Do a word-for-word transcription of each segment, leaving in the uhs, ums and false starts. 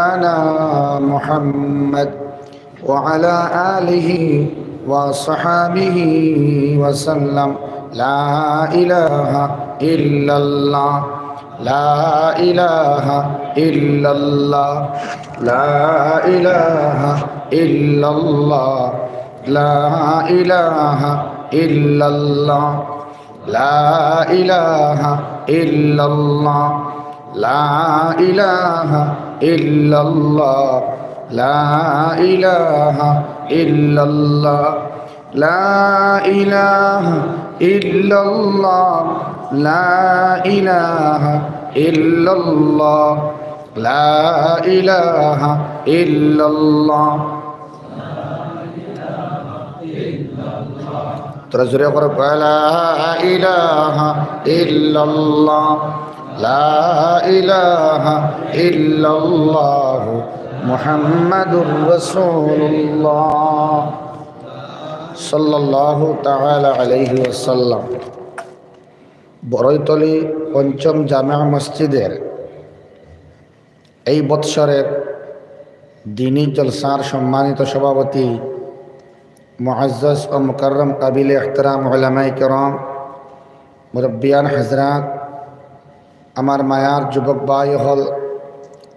مولانا محمد وعلى آله وصحابه وسلم. لا إله إلا الله. لا إله إلا الله. لا إله إلا الله. لا إله إلا الله. لا إله إلا الله. لا إله إلا الله. لا إله إلا الله. لا إله إلا الله. لا إله إلا الله. لا إله إلا الله. তোরা জোরে করো, لا إله إلا الله. لا إله إلا الله. محمد رسول الله. সাল্লাল্লাহু তাআলা আলাইহি ওয়াসাল্লাম। বড়ইতলি পঞ্চম জামে মসজিদের এই বৎসরের দিনী জলসার সম্মানিত সভাপতি, মুআজ্জাজ ও মুকাররম কাবিলে ইহতিরাম উলামায়ে কেরাম, মুরব্বিয়ান হযরত, আমার মায়ার যুবক ভাই অকল,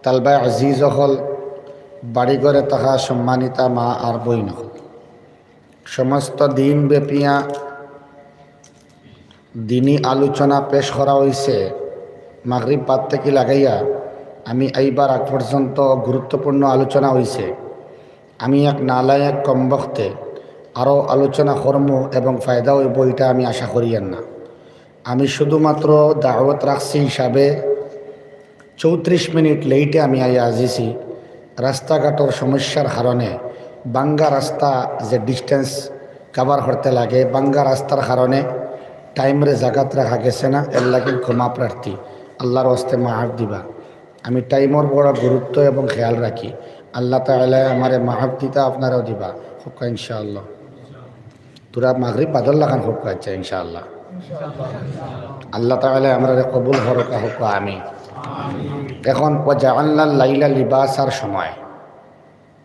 তালবায়ে আজিজ অকল, বাড়ি ঘরে থাকা সম্মানিতা মা আর বইন অকল, সমস্ত দিন ব্যাপিয়া দিনী আলোচনা পেশ করা অইছে। মাগরিব বাদ থাকি লাগাইয়া আমি আইবার আগ পর্যন্ত গুরুত্বপূর্ণ আলোচনা অইছে। আমি এক নালায়েক কমবখতে আরও আলোচনা করমু এবং ফায়দা অইবো, ইটা আমি আশা করিয়ার না। আমি শুধুমাত্র দাওয়াত রাখছি হিসাবে চৌত্রিশ মিনিট লেইটে আমি আইয়া আজিছি। রাস্তাঘাটর সমস্যার কারণে, বাঙ্গা রাস্তা যে distance cover করতে লাগে, বাঙ্গা রাস্তার কারণে টাইমরে জাগাত রাখা গেছে না, এর লাগি ক্ষমা প্রার্থী। আল্লাহর ওয়াস্তে মাফ দিবা। আমি টাইমর বড় গুরুত্ব এবং খেয়াল রাখি। আল্লাহ তাআলা আমারে মাফ দিতা, আপনারাও দিবা। কউক্কা ইনশাআল্লাহ। তোরা মাগরিব বাদর লাখান কউক্কা, আচ্ছা, ইনশাআল্লাহ। আল্লাহ তাআলা আমরারে কবুল করউক্কা, কউক্কা আমিন। এখন ওয়া জাআলনাল লাইলা লিবাসার সময়,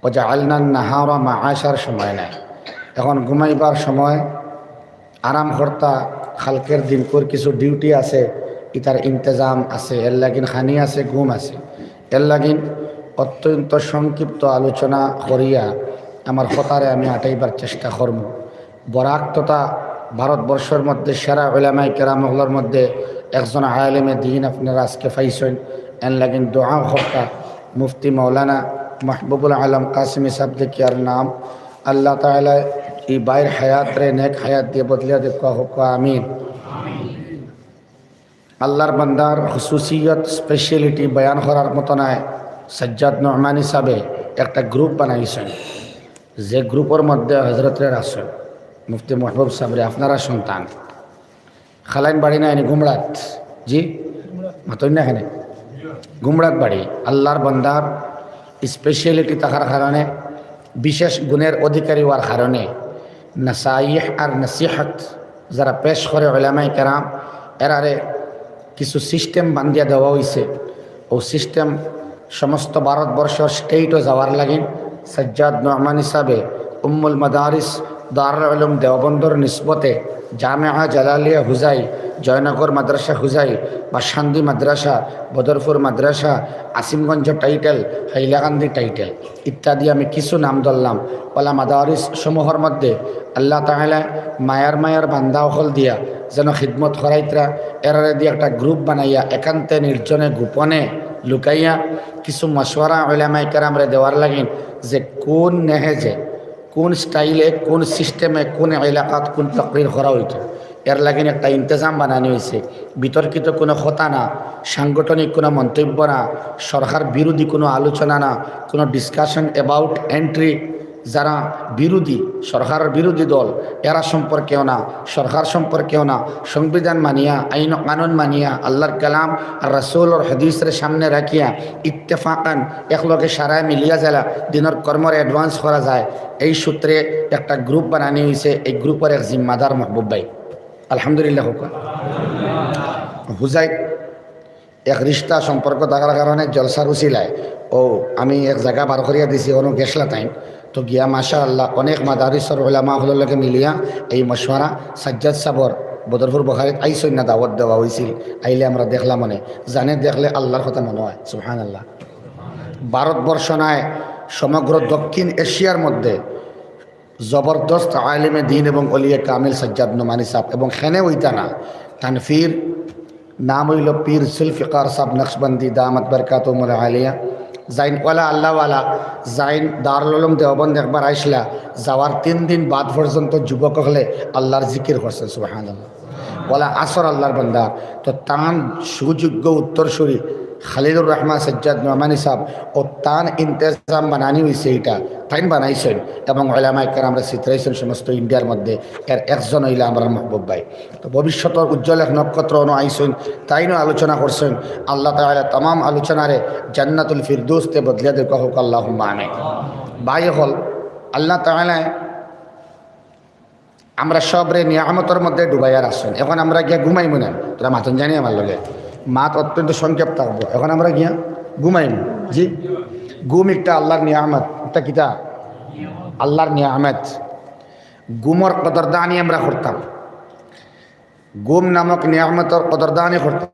ওয়া জাআলনান নাহারা মাআশার সময় নাই। এখন ঘুমাইবার সময়, আরাম করতা, কালকের দিনকুর কিছু ডিউটি আছে, ইতার ইন্তেজাম আছে, এর লাগিন খানি আছে, ঘুম আছে। এর লাগিন অত্যন্ত সংক্ষিপ্ত আলোচনা করিয়া আমার কথারে আমি আটাইবার চেষ্টা করমু। বরাক তথা ভারতবর্ষর মধ্যে সেরা উলামায়ে কেরাম অকলর মধ্যে একজন আলেমে দ্বীন আপনারা আজকে পাইছইন। এর লাগিন দোয়া করতা মুফতি মাওলানা মাহবুবুল আলম কাসিমি সাহেব দেখিয়ার নাম। আল্লাহ তাআলা ই ভাইর হায়াতরে নেক হায়াত দিয়া বদলিয়া দেউক্কা, কউক্কা আমিন। আল্লাহর বান্দার খুসুসিয়ত, speciality বয়ান করার মতো নায়। সাজ্জাদ নোমানী সাহেবে একটা গ্রুপ বানাইছইন, যে গ্রুপর মধ্যে হজরতরে রাখছইন, মুফতি মাহবুব সাহেবরে, আপনারা সন্তান। খালাইন বাড়ি না এনে গুমড়াত, জি? মাতইন না এখানে? গুমড়াত বাড়ি। আল্লাহর বান্দার speciality থাকার কারণে, বিশেষ গুণের অধিকারী হওয়ার কারণে নাসাইহ আর নসিহত যারা পেশ করে উলামায়ে কেরাম, এরারে কিছু সিস্টেম বান্ধিয়া দেওয়া অইছে। অউ সিস্টেম সমস্ত ভারতবর্ষর স্টেটও যাওয়ার লাগিন সাজ্জাদ নোমানী সাহেবে উম্মুল মাদারিস দারুল উলুম দেওবন্দর নিসবতে জামেআ জালালিয়া হুজাই, জয়নগর মাদ্রাসা হুজাই, বাসন্দি মাদ্রাসা, বদরপুর মাদ্রাসা, আসিমগঞ্জ টাইটেল, হাইলাকান্দি টাইটেল ইত্যাদি আমি কিছু নাম ধরলাম। অলা মাদারিস সমূহর মধ্যে আল্লাহ তাআলা মায়ার মায়ার বান্দা অকল দিয়া যেন খিদমত করাইতরা, এরারে দিয়া একটা গ্রুপ বানাইয়া একান্তে নির্জনে গোপনে লুকাইয়া কিছু মশওয়ারা উলামায়ে কেরামরে দেওয়ার লাগিন, যে কোন নেহেজে, কোন স্টাইলে, কোন সিস্টেমে, কোন এলাকাত কোন তকরির করা অইতো, এর লাগিন একটা ইন্তেজাম বানানি অইছে। বিতর্কিত কোনো কথা না, সাংগঠনিক কোনো মন্তব্য না, সরকার বিরোধী কোনো আলোচনা না, কোনো discussion about entry, যারা বিরোধী, সরকারর বিরোধী দল, এরা সম্পর্কেও না, সরকার সম্পর্কেও না, সংবিধান মানিয়া, আইন কানুন মানিয়া, আল্লাহর কালাম আর রাসূলর হাদিসরে সামনে রাখিয়া ইত্তেফাকান একলগে সারায় মিলিয়া যেলা দিনর কর্মরে advance করা যায়, এই সূত্রে একটা গ্রুপ বানানি অইছে। এই গ্রুপর এক জিম্মাদার মাহবুব ভাই, আলহামদুলিল্লাহ কউক্কা। হুজাই এক রিশতা সম্পর্ক থাকার কারণে জলসার উসিলায় ও, আমি এক জাগা বার করিয়া দিছি, অনো গেছলা তাইন। তো গিয়া মাশাআল্লাহ অনেক মাদারিসর উলামা অকলর লগে মিলিয়া এই মশওয়ারা সাজ্জাদ সাবর বদরপুর বুখারীত আইছইন না, দাওয়াত দেওয়া অইছিল, আইলে আমরা দেখলাম অনে। জানে দেখলে আল্লাহর কথা মনো অয়, সুবহানাল্লাহ। ভারতবর্ষ নায়, সমগ্র দক্ষিণ এশিয়ার মধ্যে জবরদস্ত আলিমে দ্বীন এবং অলিয়ে কামিল সাজ্জাদ নোমানী সাব, এবং হেনে অইতা না, তান পীর নাম অইলো পীর জুলফিকার সাব নকশবন্দি দামাত বারকাতুহুমুল আলিয়া। যাইন ওলা আল্লাহওয়ালা, যাইন দারুল উলুম দেওবন্দ একবার আইছলা, যাওয়ার তিন দিন বাদ পর্যন্ত যুবক অকলে আল্লাহর জিকির করছইন, সুবহানাল্লাহ। ওলা আসর আল্লাহর বান্দার। তো তান সুযোগ্য উত্তরসূরি খালিলুর রহমান সাজ্জাদ নোমানী সাব ও তান ইন্তেজাম বানানি অইছে, ইটা তাইন বানাইছইন এবং উলামায়ে কেরামরে ছিতরাইছইন সমস্ত ইন্ডিয়ার মধ্যে। এর একজন অইলা আমরার মাহবুব ভাই। তো ভবিষ্যতর উজ্জ্বল এক নক্ষত্র অনো আইছইন, তাইনও আলোচনা করছইন। আল্লাহ তাআলা তামাম আলোচনারে জান্নাতুল ফিরদৌসতে বদলিয়া দেউক্কা হউক, আল্লাহুম্মা আমিন। ভাই অকল, আল্লাহ তাআলায় আমরা সবরে নিয়ামতর মধ্যে ডুবাইয়া রাখছইন। এখন আমরা গিয়া ঘুমাইমু না, তোরা মাতইন জানি আমার লগে, মাত অত্যন্ত সংক্ষেপ থাকবো। এখন আমরা গিয়া ঘুমাইমু। জি, ঘুম একটা আল্লাহর নিয়ামত। একটা কিতা? আল্লাহর নিয়ামত। ঘুমর কদরদানি আমরা করতাম, ঘুম নামক নিয়ামতর কদরদানি করতাম।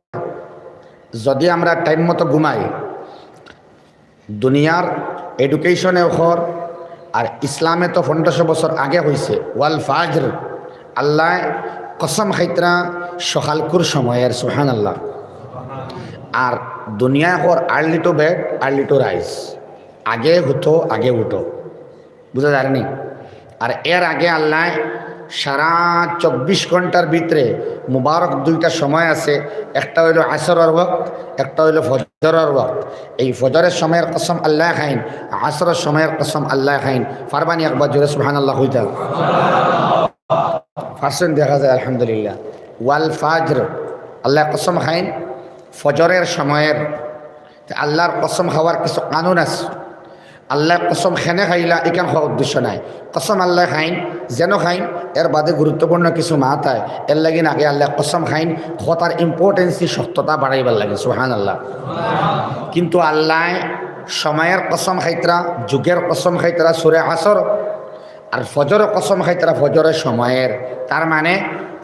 যদি আমরা টাইম মতো ঘুমাই, দুনিয়ার এডুকেশনে অখর, আর ইসলামে তো পনেরোশো বছর আগে অইছে, ওয়াল ফাজর, আল্লায় কসম খাইতরা সকালকুর সময়ের, সুবহানাল্লাহ। আর দুনিয়ায় অখর early to bed, early to rise, আগে হুতো, আগে উঠো, বুঝা যার নি? আর এর আগে আল্লায় সারা চব্বিশ ঘন্টার ভিতরে মুবারক দুইটা সময় আছে, একটা অইলো আসরর ওয়াক্ত, একটা অইলো ফজরর ওয়াক্ত। এই ফজরের সময়ের কসম আল্লায় খাইন, আসরর সময়ের কসম আল্লায় খাইন। পারবা নি একবার জোরে সুবহানাল্লাহ কইতা? পারছইন দেখা যায়, আলহামদুলিল্লাহ। ওয়াল ফাজর, আল্লায় কসম খাইন ফজরের সময়ের। তে আল্লাহর কসম খাওয়ার কিছু কানুন আছে। আল্লায় কসম কেনে খাইলা, ইখান কওয়া উদ্দেশ্য নায়। কসম আল্লায় খাইন, যেন খাইন, এর বাদে গুরুত্বপূর্ণ কিছু মাত আয়। এর লাগিন আগে আল্লায় কসম খাইন, কথার ইম্পর্টেন্সি, সত্যতা বাড়াইবার লাগি, সুবহানাল্লাহ। কিন্তু আল্লায় সময়ের কসম খাইতরা, যুগের কসম খাইতরা, সূরা আসর, আর ফজরর কসম খাইতরা ফজরের সময়ের। তার মানে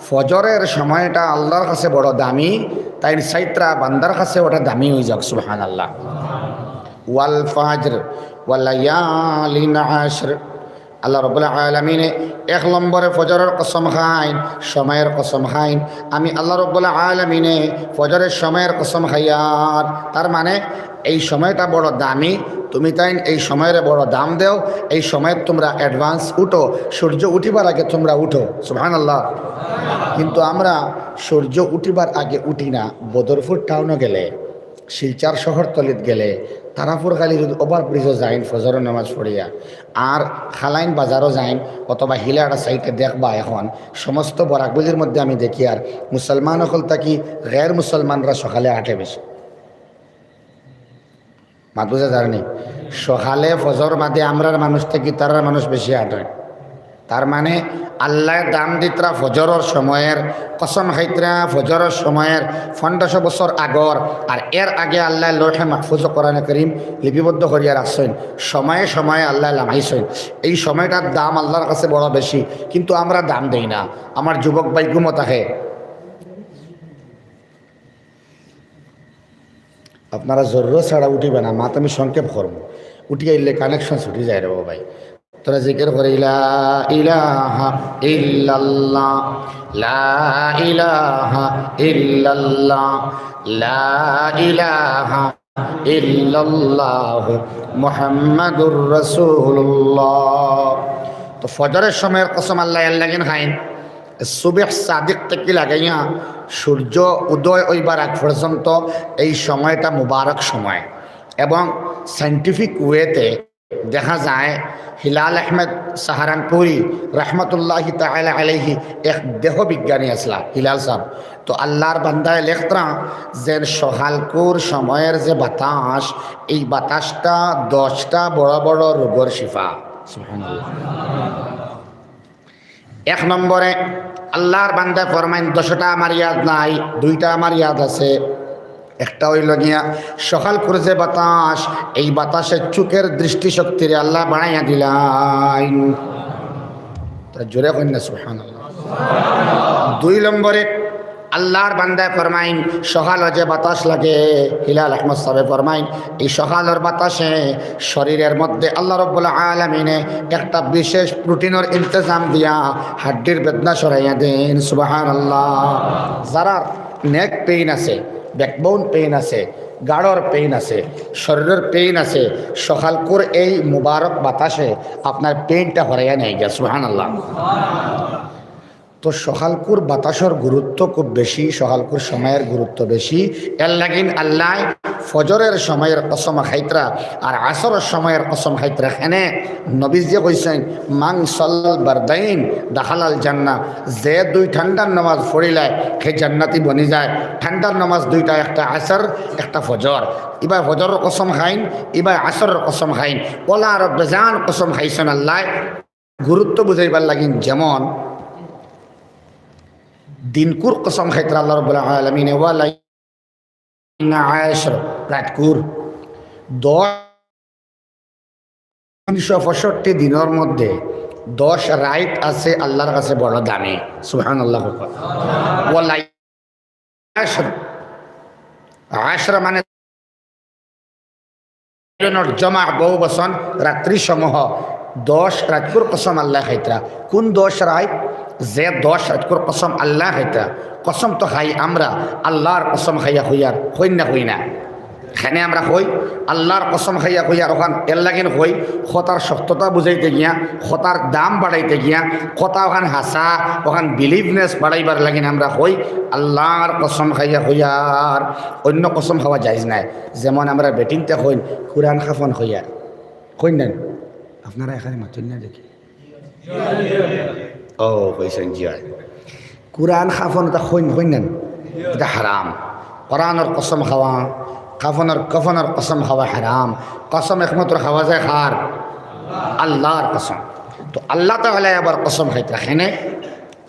ফজরের সময়টা আল্লাহর কাছে বড় দামি, তাইন চাইতরা বান্দার কাছে ওটা দামি অই যাউক, সুবহানাল্লাহ। ওয়াল ফাজর ওয়ালায়ালিন আশর। আল্লাহ রাব্বুল আলামিনে এক নম্বরে ফজরের কসম খাইন, সময়ের কসম খাইন। আমি আল্লাহ রাব্বুল আলামিনে ফজরের সময়ের কসম খাইয়ার। তার মানে এই সময়টা বড় দামি, তুমি তাইন এই সময়রে বড় দাম দেও। এই সময় তোমরা অ্যাডভান্স উঠো, সূর্য উঠিবার আগে তোমরা উঠো, সুবহানাল্লাহ। কিন্তু আমরা সূর্য উঠিবার আগে উঠি না। বদরপুর টাউনো গেলে, শিলচর শহরতলিত গেলে, তারাপুর খালি যদি ওভারব্রিজও যাইন ফজরের নামাজ পড়িয়া, আর খালাইন বাজারও যাইন অথবা হিলাড়া সাইডে দেখবা, এখন সমস্ত বরাকভ্যালির মধ্যে আমি দেখিয়ার মুসলমান অকল থাকি গের মুসলমানরা সকালে আটে বেশি। মাত বুঝা যার নি? সকালে ফজর বাদে আমরার মানুষ থাকি তারার মানুষ বেশি আটে। তার মানে আল্লায় দাম দিতরা ফজরর সময়ের, কসম খাইতরা ফজরর সময়ের পনেরোশো বছর আগর, আর এর আগে আল্লায় লৌহে মাহফুজ কোরআনে করিম লিপিবদ্ধ করিয়া রাখছইন। সময়ে সময়ে আল্লায় লামাইছইন। এই সময়টার দাম আল্লাহর কাছে বড় বেশি, কিন্তু আমরা দাম দেই না। আমার যুবক ভাই ঘুমো থাকে, আপনারা জরুরত ছাড়া উঠিবা না, মাত আমি সংক্ষেপ করমু। উঠি আইলে কানেকশন ছুটি যায় রে বাবা ভাই। তোরা জিকির করে, লা ইলাহা ইল্লাল্লাহ, লা ইলাহা ইল্লাল্লাহ, লা ইলাহা ইল্লাল্লাহ, মুহাম্মাদুর রাসূলুল্লাহ। তো ফজরের সময়ের কসম আল্লায় এর লাগিন খাইন, সুবহ সাদিক থাকি লাগাইয়া সূর্য উদয় অইবার আগ পর্যন্ত এই সময়টা মুবারক সময়। এবং সায়েন্টিফিক ওয়েতে দেখা যায়, হিলাল আহমেদ সাহারানপুরি রহমতুল্লাহি তাআলা আলাইহি এক দেহ বিজ্ঞানী আছলা, হিলাল সাব। তো আল্লাহর বান্দায় লেখতরা যে সকালকুর সময়ের যে বাতাস, এই বাতাসটা দশটা বড় বড় রোগর শিফা। সুবহানাল্লাহ। এক নম্বরে আল্লাহর বান্দায় ফরমাইন, দশটা আমার ইয়াদ নাই, দুইটা আমার ইয়াদ আছে। একটা অইলো গিয়া সকালকুর যে বাতাস, এই বাতাসে চউখর দৃষ্টিশক্তিরে আল্লায় বাড়াইয়া দিলাইন। তারা জোরে কইন না, সুবহানাল্লাহ। দুই নম্বরে আল্লার বান্দায় ফরমাইন, সকালো যে বাতাস লাগে, হিলাল আহমদ সাবে ফরমাইন, এই সকালর বাতাসে শরীরর মধ্যে আল্লাহ রব্বুল আলামিনে একটা বিশেষ প্রোটিনর ইন্তজাম দিয়া হাড্ডির বেদনা সরাইয়া দেইন। সুবহানাল্লাহ। যারার neck pain আছে, backbone pain আছে, গাড়র pain আছে, শরীরর pain আছে, সকালকুর এই মুবারক বাতাসে আপনার painটা হরাইয়া নেয় গিয়া। সুবহানাল্লাহ। তো সকালকুর বাতাসর গুরুত্ব খুব বেশি, সকালকুর সময়র গুরুত্ব বেশি। এর লাগিন আল্লায় ফজরর সময়র কসম খাইতরা আর আসরর সময়র কসম খাইতরা। এনে নবীজিয়ে কইছইন, "মান সাল্লাল বারদাইন দাখালাল জান্নাহ।" যে দুই ঠান্ডার নামাজ পড়িলায়, হে জান্নাতি বনি যায়। ঠান্ডার নামাজ দুইটা, একটা আসর, একটা ফজর। ইবায় ফজরর কসম খাইন, ইবায় আসরর কসম খাইন। ওলা রব্বে জান কসম খাইছইন আল্লায়। গুরুত্ব বুঝাইবার লাগিন, যেমন দিনকুর কসম খাইতরা আল্লাহ রাব্বুল আলামিনে, ওয়ালাইন আশর, রাইতকুর। দশ, তিনশো পঁয়ষট্টি দিনর মধ্যে দশ রাইত আছে আল্লার কাছে বড় দামি। সুবহানাল্লাহ। ওয়ালাইন আশর, আশর মানে জমা, বহুবচন, রাত্রি সমূহ। দশ রাইতকুর কসম আল্লায় খাইতরা। কুন দশ রাইত? যে দশ রাইতকুর কসম আল্লায় খাইতরা। কসম তো খাই আমরা, আল্লার কসম খাইয়া কইয়ার, কইন না কই না? এনে আমরা কই, আল্লার কসম খাইয়া কইয়ার, অখান এর লাগিন কই, কথার সত্যতা বুঝাইতে গিয়া, কথার দাম বাড়াইতে গিয়া, কথা অখান হাছা, অখান beliefness বাড়াইবার লাগিন আমরা কই, আল্লার কসম খাইয়া কইয়ার। অইন্য কসম খাওয়া জায়েজ নায়। যেমন আমরা বেটিন্তে কইন, কুরআন খাফন কইয়ার। কইন না? আপনারা এখানে মাতইন না দেখি। ও, কইছইন, জি অয়। কুরআন খাফন ইতা কইন, কইন না? ইতা হারাম। কুরআনর কসম খাওয়া, খাফনর, কফনর কসম খাওয়া হারাম। কসম একমাত্র খাওয়া যায় কার? আল্লার কসম। তো আল্লা তাআলায় আবার কসম খাইতরা। এনে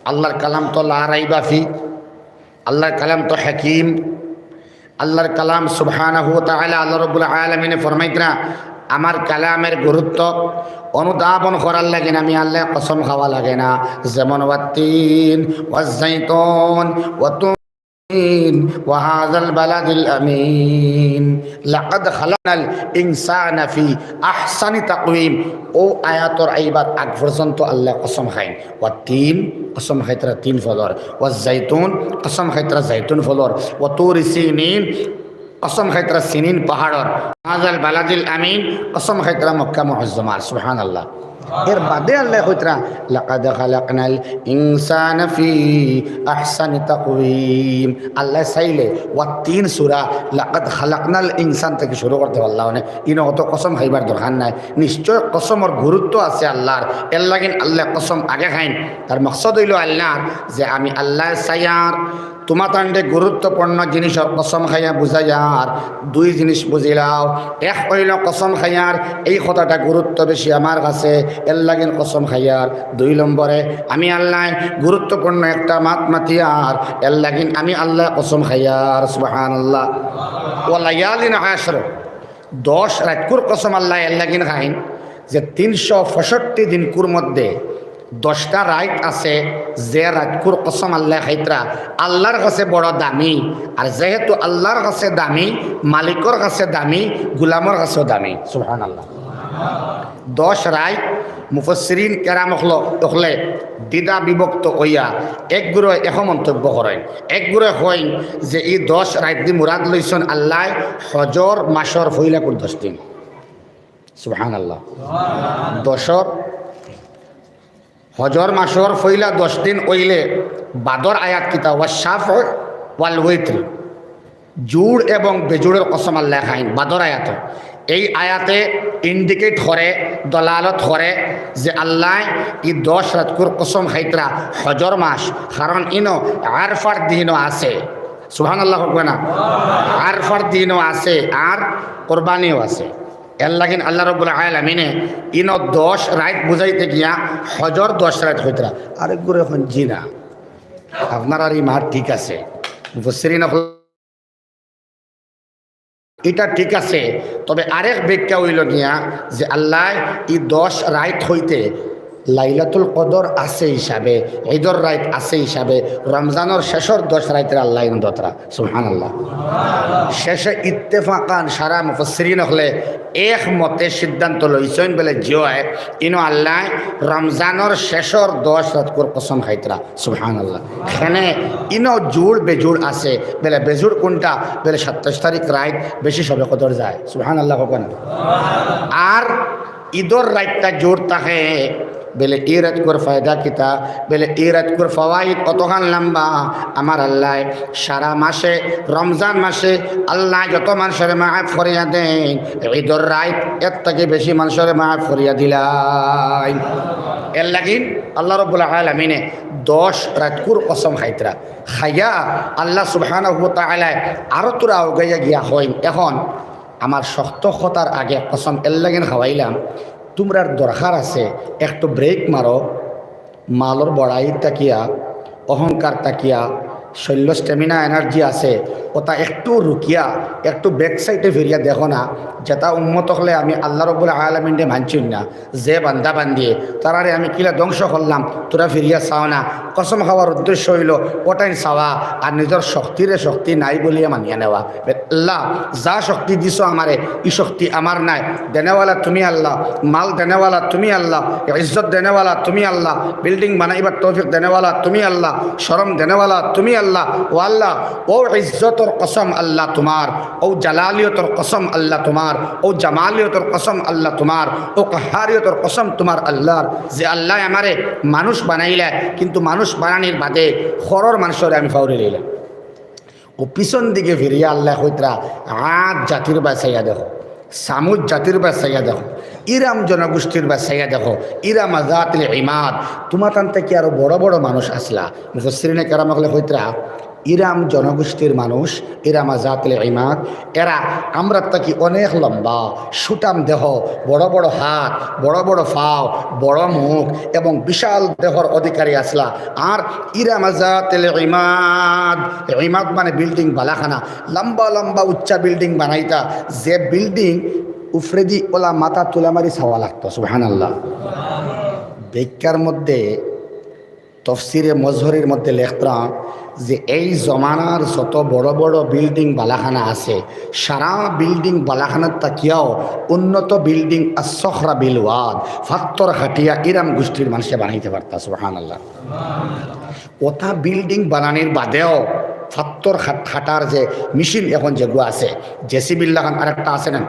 আল্লার কালাম তো লা রাইবা ফি, আল্লার কালাম তো হাকিম, আল্লার কালাম সুবহানাহু ওয়া তাআলা, আল্লাহ রাব্বুল আলামিনে ফরমাইতরা, আমার কালামর গুরুত্ব অনুধাবন করার লাগিন আমি আল্লায় কসম খাওয়া লাগে না। যেমন ওয়াত্তিন, ওয়াজ্জাইতুন, ওয়াতুন, ওয়াহাযাল বালাদিল আমিন, লাকাদ খালাকনাল ইনসানা ফি আহসানি তাকওয়িম। অউ আয়াতর আইবার আগ পর্যন্ত আল্লায় কসম খাইন। ওয়াত্তিন, কসম খাইতরা তিন ফলর। ওয়াজ্জাইতুন, কসম খাইতরা জাইতুন ফলর। ওয়াতুরি সিনিন, কসম খাইতরা সিনিন পাহাড়র। হাযাল বালাদিল আমিন, কসম খাইতরা মক্কা মুআজ্জমার। সুবহানাল্লাহ। এর বাদে আল্লায় কইতরা, "লাকাদ খালাকনাল ইনসানা ফি আহসানি তাকওয়িম।" আল্লায় চাইলে ওয়াত্তিন সূরা লাকাদ খালাকনাল ইনসান থাকি শুরু করতে পারলা অনে। ইনো অত কসম খাইবার দরকার নাই। নিশ্চয় কসমর গুরুত্ব আছে আল্লার, এর লাগিন আল্লায় কসম আগে খাইন। তার মকসদ অইলো আল্লার যে আমি আল্লায় চাইয়ার, তুমাতানরে গুরুত্বপূর্ণ জিনিসর কসম খাইয়া বুঝাইয়ার। দুই জিনিস বুঝিলাও, এক অইলো কসম খাইয়ার, এই কথাটা গুরুত্ব বেশি আমার কাছে, এর লাগিন কসম খাইয়ার। দুই নম্বরে আমি আল্লায় গুরুত্বপূর্ণ একটা মাত মাতিয়ার, এর লাগিন আমি আল্লায় কসম খাইয়ার। সুবহানাল্লাহ। ওয়ালায়ালিন আশর, দশ রাইতকুর কসম আল্লায় এর লাগিন খাইন যে তিনশো পঁয়ষট্টি দিনকুর মধ্যে দশটা রাইত আছে, যে রাইতকুর কসম আল্লায় খাইতরা আল্লার কাছে বড় দামি। আর যেহেতু আল্লার কাছে দামি, মালিকর কাছে দামি, গুলামর কাছেও দামি। সুবহানাল্লাহ। দশ রাইত মুফাসসিরিন কেরাম অকল-, অকলে দ্বিধা বিভক্ত অইয়া এক গুরুয়ে এক মন্তব্য করইন। এক গুরুয়ে কইন যে ই দশ রাইতদি মুরাদ লইছইন আল্লায় হজর মাসর পয়লাকুর দশ দিন। সুবহানাল্লাহ। দশর, হজর মাসর পয়লা দশ দিন অইলে বাদর আয়াত কিতা? ওয়াশ-শাফ ওয়াল ওয়িতর। জুড় এবং বেজুড়র কসম আল্লায় খাইন, বাদর আয়াত। এই আয়াতে indicate করে, দলালত করে যে আল্লায় ই দশ রাইতকুর কসম খাইতরা হজর মাস, কারণ ইনো আরফার দিনও আছে। সুবহানাল্লাহ কউক্কা না? আরফার দিনও আছে, আর কোরবানিও আছে। এর লাগিন আল্লাহ রাব্বুল আলামিনে ইনো দশ রাইত বুঝাইতে গিয়া হজর দশ রাইত কইতরা। আরেক গুরুয়ে কইন, জি না, আপনারার ই মাত ঠিক আছে। মুফাসসিরিন অকল ইটা ঠিক আছে, তবে আরেক ব্যাখ্যা অইলো গিয়া যে আল্লায় ই দশ রাইত অইতে লাইলাতুল কদর আছে হিসাবে, ইদর রাইত আছে হিসাবে, রমজানর শেষর দশ রাইতরে আল্লায় ইনো দতরা। সুবহানাল্লাহ। শেষে ইত্তেফাকান সারা মুফাসসিরিন অকলে একমতে সিদ্ধান্ত লইছইন বলে, জি অয়, ইনো আল্লায় রমজানর শেষর দশ রাইতকুর কসম খাইতরা। সুবহানাল্লাহ। এখানে ইনো জুড় বেজুড় আছে, বলে বেজুড় কুনটা? বলে সাতাইশ তারিখ রাইত বেশি শবে কদর যায়। সুবহানাল্লাহ কউক্কা না? আর ইদর রাইতটা জুড় থাকে, বলে ই রাইতকুর ফায়দা কিতা? বলে ই রাইতকুর ফাওয়াইদ অতখান লম্বা। আমার আল্লায় সারা মাসে, রমজান মাসে আল্লায় যত মানষরে মাফ করিয়া দেইন, ইদর রাইত এর থাকি বেশি মানষরে মাফ করিয়া দিলাইন। এরলাগি আল্লাহ রাব্বুল আলামিনে দশ রাইতকুর কসম খাইতরা। খাইয়া আল্লাহ সুবহানাহু ওয়া তাআলায় আরো থুড়া আগাইয়া গিয়া কইন, অখন আমার শক্ত কথার আগে কসম এরলাগি খাওয়াইলাম, তুমরার দরকার আছে একটু ব্রেক মারো, মালর বড়াই থাকিয়া, অহংকার থাকিয়া, শল্য স্ট্যামিনা এনার্জি আছে, অতা একটু রুকিয়া, একটু ব্যাক সাইডে ফিরিয়া দেখো না, যেতা উম্মত অকলে আমি আল্লাহ রাব্বুল আলামিনরে মানছইন না, যে বান্দা বান্দিয়ে, তারারে আমি কিলা ধ্বংস করলাম, থুড়া ফিরিয়া চাও না। কসম খাওয়ার উদ্দেশ্য অইলো অটাইন চাওয়া আর নিজর শক্তিরে শক্তি নাই বলিয়া মানিয়া নেওয়া। আল্লাহ, যা শক্তি দিছো আমারে, ই শক্তি আমার নায়। দেনেওয়ালা তুমি আল্লাহ, মাল দেনেওয়ালা তুমি আল্লাহ, ইজ্জত দেনেওয়ালা তুমি আল্লাহ, বিল্ডিং বানাইবার তৌফিক দেনেওয়ালা তুমি আল্লাহ, শরম দেনেওয়ালা তুমি আল্লাহ। ও আল্লাহ, অউ ইজ্জতর কসম আল্লাহ তুমার, অউ জালালিয়তর কসম আল্লাহ তুমার, অউ জামালিয়তর কসম আল্লাহ তুমার, অউ কাহারিয়তর কসম তুমার আল্লাহর, যে আল্লায় আমারে মানুষ বানাইলা, কিন্তু মানুষ বানানির বাদে খরর মানষরে আমি ফাউরি লইলাম। অউ পিছন দিকে ফিরিয়া আল্লায় কইতরা, আদ জাতির বায় চাইয়া দেখো, সামুদ জাতির বায় চাইয়া দেখো, ইরাম জনগোষ্ঠীর বায় চাইয়া দেখো, ইরাম জাতিল ইমাদ, তুমাতান থাকি আরো বড় বড় মানুষ আছলা। মুফাসসিরিনে কেরাম অকলে কইতরা, ইরাম জনগোষ্ঠীর মানুষ, ইরাম জাতিল ইমাদ, এরা আমরার থাকি অনেক লম্বা, সুঠাম দেহ, বড় বড় হাত, বড় বড় পাও, বড় মুখ এবং বিশাল দেহর অধিকারী আছলা। আর ইরাম জাতিল ইমাদ, ইমাদ মানে বিল্ডিং বালাখানা, লম্বা লম্বা উচ্চা বিল্ডিং বানাইতা, যে বিল্ডিং উফরেদি অলা মাথা তুলা মারি চাওয়া লাগতো। সুবহানাল্লাহ। ব্যাখ্যার মধ্যে, তফসিরে মজহরির মধ্যে লেখতরা যে এই জমানার যত বড় বড় বিল্ডিং বালাখানা আছে, সারা বিল্ডিং বালাখানার থাকিয়াও উন্নত বিল্ডিং আস-সখরা বিল ওয়াদ, ফাত্তর খাটিয়া ইরাম গোষ্ঠীর মানষে বানাইতে পারতা। সুবহানাল্লাহ। অতা বিল্ডিং বানানির বাদেও ফাত্তর খাট-, খাটার যে মেশিন অখন যেগু আছে, জেসিবির লাখান আরেকটা আছে না,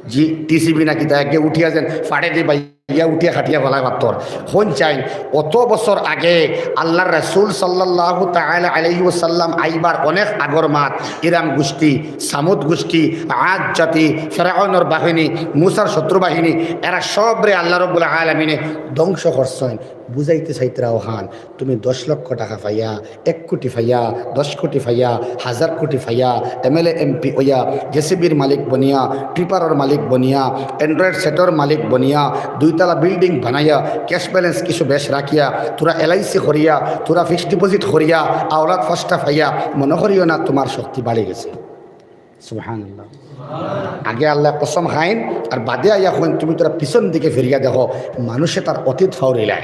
জি, টিসিবি না কিতা, একে উঠিয়া যেন ফাড়ে দি বাইয়া উঠিয়া খাটিয়া ফালায় ফাত্তর। হন চাইন, অত বছর আগে আল্লাহর রাসূল সাল্লাল্লাহু তাআলা আলাইহি ওয়াসাল্লাম আইবার অনেক আগর মাত, ইরাম গোষ্ঠী, সামুদ গোষ্ঠী, আদ জাতি, ফেরাউনর বাহিনী, মুসার শত্রু বাহিনী, এরা সবরে আল্লাহ রাব্বুল আলামিনে ধ্বংস করছইন। বুঝাইতে চাইতরা অখান, তুমি দশ লক্ষ টাকা পাইয়া, এক কোটি পাইয়া, দশ কোটি পাইয়া, হাজার কোটি পাইয়া, এমএলএ এমপি অইয়া, জেসিবির মালিক বনিয়া, টিপারর মালিক বনিয়া, অ্যান্ড্রয়েড সেটর মালিক বনিয়া, দুইতলা বিল্ডিং বানাইয়া, ক্যাশ ব্যালেন্স কিছু বেশ রাখিয়া, থুড়া এলআইসি করিয়া, থুড়া ফিক্সড ডিপোজিট করিয়া, আওলাদ পাঁচটা পাইয়া, মনো করিও না তুমার শক্তি বাড়ি গেছে। সুবহানাল্লাহ। আগে আল্লায় কসম খাইন, আর বাদে আইয়া কইন, তুমি থুড়া পিছন দিকে ফিরিয়া দেখো, মানষে তার অতীত ফাউরিলায়।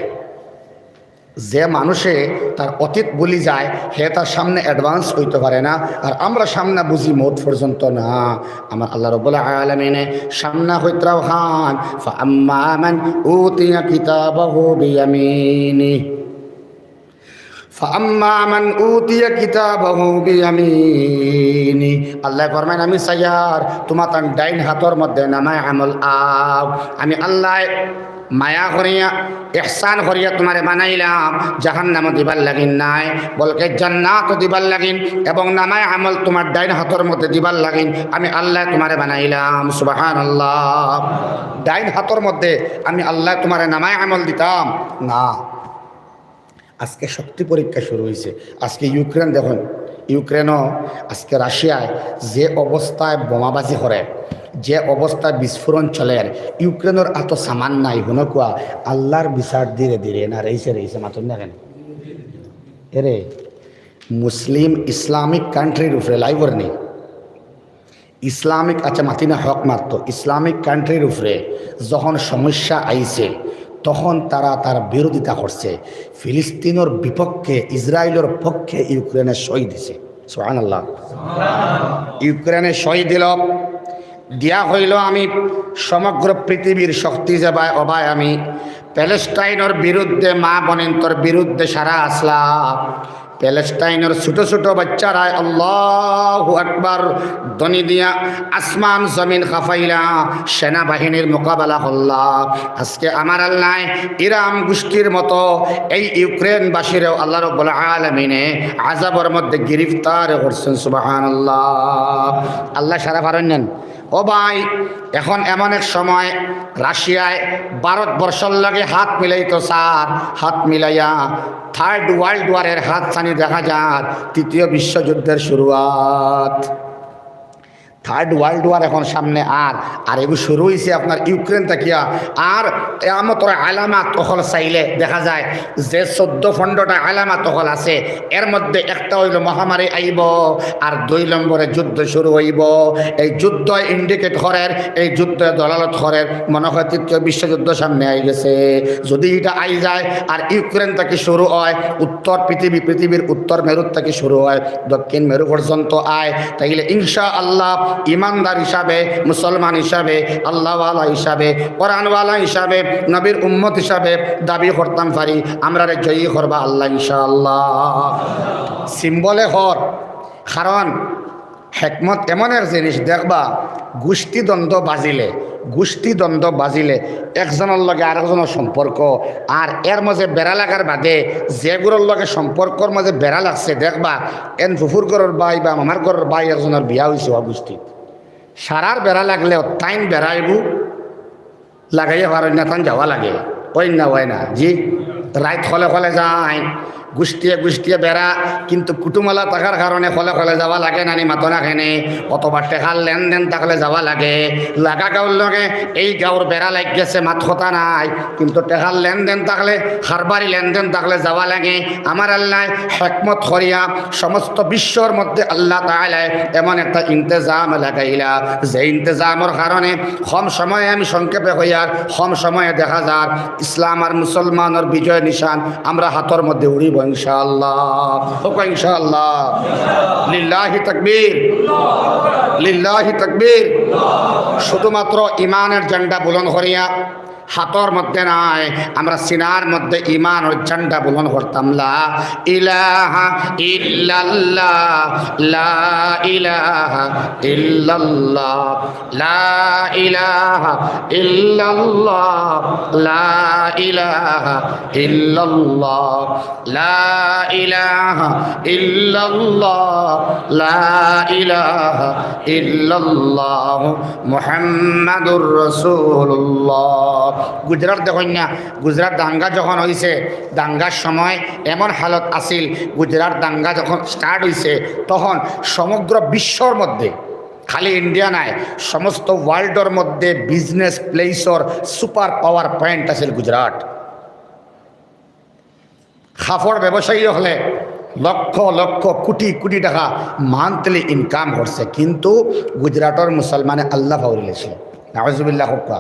যে মানষে তার অতীত ভুলি যায়, হে তার সামনে অ্যাডভান্স অইতো পারে না। আর আমরা সামনা বুঝি মউত পর্যন্ত না। আমার আল্লাহ রাব্বুল আলামিনে সামনা কইতরা অখান, "ফাআম্মা মান উতিয়া কিতাবাহু বিয়ামিনিহি।" "ফাআম্মা মান উতিয়া কিতাবাহু বিয়ামিনিহি।" আল্লায় ফরমাইন, "আমি চাইয়ার তুমাতান ডাইন হাতর মধ্যে নামায় আমল আও।" আমি আল্লায় মায়া করিয়া, ইহসান করিয়া তুমারে বানাইলাম, জাহান্নামো দিবার লাগিন নায়, বলকে জান্নাতো দিবার লাগিন, এবং নামায় আমল তুমার ডাইন হাতর মধ্যে দিবার লাগিন আমি আল্লায় তুমারে বানাইলাম। সুবহানাল্লাহ। ডাইন হাতর মধ্যে আমি আল্লায় তুমারে নামায় আমল দিতাম না। আজকে শক্তি পরীক্ষা শুরু অইছে। আজকে ইউক্রেন দেখইন, ইউক্রেনও আজকে রাশিয়ায় যে অবস্থায় বোমাবাজি করের, যে অবস্থায় বিস্ফোরণ চলের, ইউক্রেনর আতো সামান নাই। হুনো কুয়া, আল্লাহর বিচার ধীরে ধীরে না, রইছে রইছে, মাতইন না কেনে? এরে, মুসলিম ইসলামিক কান্ট্রির উপরে লাইবর নি। ইসলামিক, আচ্ছা, মাতি না, হক মাততো, ইসলামিক কান্ট্রির উপরে যখন সমস্যা আইছে, তখন তারা তার বিরোধিতা করছে। ফিলিস্তিনর বিপক্ষে, ইসরায়েলর পক্ষে ইউক্রেনে সই দিছে। সুবহানাল্লাহ। ইউক্রেনে সই দিল, দিয়া কইল, "আমি সমগ্র পৃথিবীর শক্তি যে ভাই, ও ভাই, আমি প্যালেস্টাইনর বিরুদ্ধে, মা বইনতর বিরুদ্ধে সারা আছলাম।" প্যালেস্টাইনর ছোট ছোট বাচ্চারায় আল্লাহু আকবার ধ্বনি দিয়া আসমান জমিন কাঁপাইলা, সেনাবাহিনীর মোকাবেলা করলা। আজকে আমার আল্লাহ ইরাম গোষ্ঠীর মতো এই ইউক্রেনবাসীরেও আল্লাহ রাব্বুল আলামিনে আযাবর মধ্যে গিরফতার করছেন। সুবহানাল্লাহ। আল্লাহ সারা পারইন না নি? ও ভাই, এখন এমন এক সময় রাশিয়ায় ভারতবর্ষর লগে হাত মিলাইতো চার, হাত মিলাইয়া থার্ড ওয়ার্ল্ড ওয়ারের হাতছানি দেখা যার, তৃতীয় বিশ্বযুদ্ধের শুরুয়াত। থার্ড ওয়ার্ল্ড ওয়ার এখন সামনে আর, আর এগু শুরু অইছে আপনার ইউক্রেন থাকিয়া। আর কিয়ামতর আলামত অকল চাইলে দেখা যায় যে চৌদ্দ পনেরোটা আলামত অকল আছে, এর মধ্যে একটা অইলো মহামারী আইবো, আর দুই নম্বরে যুদ্ধ শুরু অইবো। এই যুদ্ধ ইন্ডিকেট করের, এই যুদ্ধ দলালত করের, মনে হয় তৃতীয় বিশ্বযুদ্ধ সামনে আই গেছে। যদি ইটা আই যায় আর ইউক্রেন থাকি শুরু অয়, উত্তর পৃথিবী, পৃথিবীর উত্তর মেরু থাকি শুরু অয়, দক্ষিণ মেরু পর্যন্ত আয়, তাইলে ইনশা আল্লাহ ইমানদার হিসাবে, মুসলমান হিসাবে, আল্লাহওয়ালা হিসাবে, কোরআনওয়ালা হিসাবে, নবীর উম্মত হিসাবে দাবি করতাম পারি, আমরারে জয়ী করবা আল্লাহ ইনশা আল্লাহ। সিম্বলে হর, কারণ হেকমত এমন এক জিনিস, দেখবা, গোষ্ঠীদ্বন্দ্ব বাজিলে, গোষ্ঠীদ্বন্দ্ব বাজিলে একজনর লগে আরেকজনর সম্পর্ক, আর এর মাঝে বেড়া লাগার বাদে যেগুলোর লগে সম্পর্কর মাঝে বেড়া লাগছে, দেখবা, এন ফুফুর ঘরর ভাই বা মামার ঘরর ভাই একজনর বিয়া অইছে অউ গোষ্ঠীত। সারার বেড়া লাগলেও তাইন বেড়াইবো, লাগাইয়া পারইন না, তান যাওয়া লাগে। অয় না, অয় না? জি, রাইত খলে খলে যায়, গোষ্ঠীয়ে গোষ্ঠীয়ে বেড়া, কিন্তু কুটুমআলা থাকার কারণে খলে খলে যাওয়া লাগে না নি, মাতো না কেনে? অথবা টেকার লেনদেন থাকলে যাওয়া লাগে। লাগা গাঁওর লগে এই গাঁওর বেড়া লাগি গেছে, মাত কথা নাই, কিন্তু টেকার লেনদেন থাকলে, কারবারি লেনদেন থাকলে যাওয়া লাগে। আমার আল্লাহ হেকমত করিয়া সমস্ত বিশ্বর মধ্যে আল্লাহ তাআলায় এমন একটা ইন্তেজাম লাগাইলা, যে ইন্তেজামর কারণে কম সময়ে, আমি সংক্ষেপে কইয়ার, কম সময়ে দেখা যার ইসলাম আর মুসলমানর বিজয় নিশান আমরার হাতর মধ্যে উড়িবো ইনশাআল্লাহ। কউক্কা ইনশাআল্লাহ। লিল্লাহি তাকবীর, লিল্লাহি তাকবীর। শুধুমাত্র ইমানের ঝান্ডা বুলন্দ করিয়া হাতর মধ্যে নায়, আমরা সিনার মধ্যে ইমানর ঝান্ডা বুলন্দ করতাম। লা ইলাহা ইল্লাল্লাহ, লা ইলাহা ইল্লাল্লাহ, লা ইলাহা ইল্লাল্লাহ, লা ইলাহা ইল্লাল্লাহ, লা ইলাহা ইল্লাল্লাহ, লা ইলাহা ইল্লাল্লাহ, মুহাম্মাদুর রাসূলুল্লাহ। গুজরাট দেখইন না, গুজরাট দাঙ্গা যখন অইছে, দাঙ্গার সময় এমন হালত আছিল, গুজরাট দাঙ্গা যখন স্টার্ট অইছে, তখন সমগ্র বিশ্বর মধ্যে, খালি ইন্ডিয়া নায়, সমস্ত ওয়ার্ল্ডর মধ্যে বিজনেস প্লেসর সুপার পাওয়ার পয়েন্ট আছিল গুজরাট। কাপড় ব্যবসায়ী অকলে লক্ষ লক্ষ, কোটি কোটি টেকা মান্থলি ইনকাম করছে, কিন্তু গুজরাটর মুসলমানে আল্লাহ ফাউরি লেছে। নাউজুবিল্লাহ কউক্কা।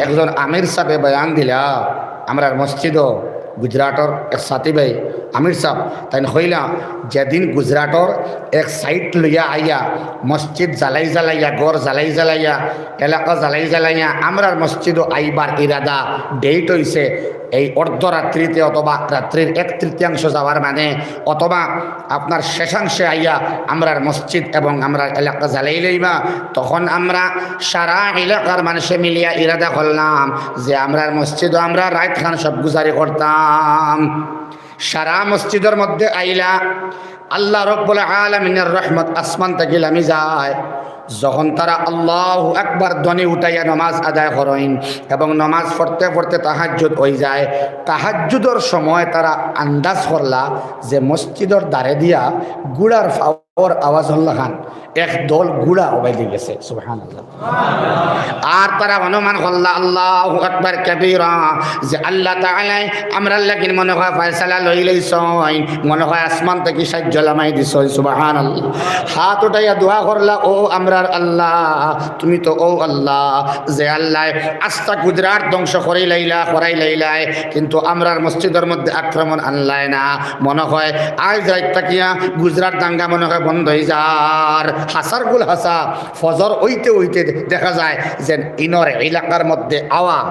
একজন আমির সাবে বয়ান দিলা, আমরার মসজিদো গুজরাটর এক সাথী ভাই আমির সাব, তাইন কইলা, যেদিন গুজরাটর এক সাইট লইয়া আইয়া মসজিদ জ্বালাই জ্বালাইয়া, ঘর জ্বালাই জ্বালাইয়া, এলাকা জ্বালাই জ্বালাইয়া আমরার মসজিদো আইবার ইরাদা, ডেট অইছে এই অর্ধরাত্রিতে অথবা রাত্রির এক তৃতীয়াংশ যাওয়ার মানে, অথবা আপনার শেষাংশে আইয়া আমরার মসজিদ এবং আমরার এলাকা জ্বালাই লইবা, তখন আমরা সারা এলাকার মানুষে মিলিয়া ইরাদা করলাম যে আমরার মসজিদো আমরা রাইতখান সব গুজারি করতাম। সারা মসজিদর মধ্যে আইলা, আল্লাহ রব্বুল আলামিনের রহমত আসমান থাকি লামি যায়। যখন তারা আল্লাহু আকবার ধ্বনি উঠাইয়া নমাজ আদায় করইন এবং নমাজ পড়তে পড়তে তাহাজ্জুদ অই যায়, তাহাজ্জুদর সময় তারা আন্দাজ করলা যে মসজিদর দ্বারে দিয়া ঘুড়ার ফাওর আওয়াজ অর লাখান, এক দল ঘুড়া উবাইদি গেছে। সুবহানাল্লাহ। আর তারা অনুমান করলা, আল্লাহু আকবার কাবীরা, যে আল্লাহ তাআলায় আমরার লাগি মনে হয় ফয়সালা লই লইছইন, মনে হয় আসমান থাকি সাহায্য লামাই দিছইন। সুবহানাল্লাহ। হাত উঠাইয়া দোয়া করলা, "ও আমরার আল্লাহ, তুমি তো ও আল্লাহ, যে আল্লায় আস্তা গুজরাট ধ্বংস করি লাইলা, করাই লাইলায়, কিন্তু আমরার মসজিদর মধ্যে আক্রমণ আনলায় না। মনে হয় আইজ রাইত থাকিয়া গুজরাট দাঙ্গা মনে হয় বন্ধ অই যার।" হাছার গুল হাছা, ফজর অইতে অইতে দেখা যায় যে ইনর এলাকার মধ্যে আওয়া,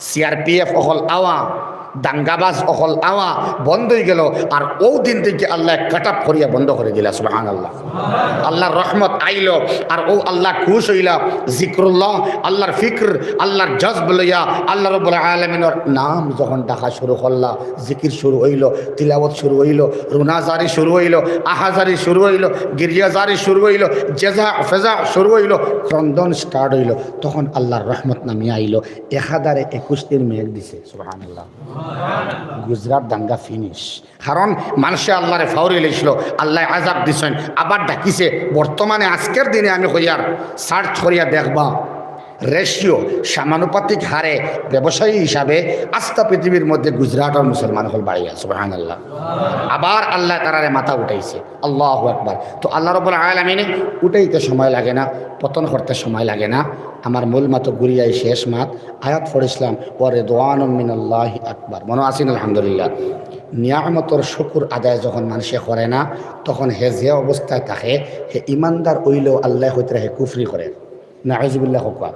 সিআরপিএফ অকল আওয়া, দাঙ্গাবাজ অকল আওয়া বন্ধ অই গেল। আর অউ দিন থাকি আল্লায় কাটাপ করিয়া বন্ধ করি দিলা। সুবহানাল্লাহ। আল্লাহর রহমত আইলো, আর অউ আল্লাহ খুশ অইলা। জিক্রুল্লাহ, আল্লাহর ফিক্র, আল্লাহর জজব লইয়া আল্লাহ রাব্বুল আলামিনর নাম যখন ডাকা শুরু করলা, জিকির শুরু অইলো, তিলাওয়াত শুরু অইলো, রুনাজারি শুরু অইলো, আহাজারি শুরু অইলো, গিরিয়াজারি শুরু অইলো, জেজা ফেজা শুরু অইলো, ক্রন্দন স্টার্ট অইলো, তখন আল্লাহর রহমত নামিয়া আইলো। একাধারে একুশ দিন মেঘ দিছে। সুবহানাল্লাহ। গুজরাট দাঙ্গা ফিনিশ। কারণ মানষে আল্লাহরে ফাউরি লইছিল, আল্লায় আযাব দিছইন, আবার ডাকিছে। বর্তমানে আজকের দিনে আমি কইয়ার সার্চ করিয়া দেখবা, রেশিও, সমানুপাতিক হারে ব্যবসায়ী হিসাবে আস্তা পৃথিবীর মধ্যে গুজরাটর মুসলমান অকল বাড়িয়া। সুবহানাল্লাহ। আবার আল্লায় তারারে মাথা উঠাইছে। আল্লাহু আকবার। তো আল্লাহ রাব্বুল আলামিনে উঠাইতে সময় লাগে না, পতন করতে সময় লাগে না। আমার মূল মাতো ঘুরিয়াই শেষ মাত, আয়াত পড়ছিলাম, "ওয়া রিদওয়ানুম মিনাল্লাহি আকবার।" মনো আছে নি? আলহামদুলিল্লাহ। নিয়ামতর শুকুর আদায় যখন মানষে করে না, তখন হে যে অবস্থায় থাকে, হে ইমানদার অইলেও আল্লায় কইতরা হে কুফরি করে। নাউজুবিল্লাহ কউক্কা।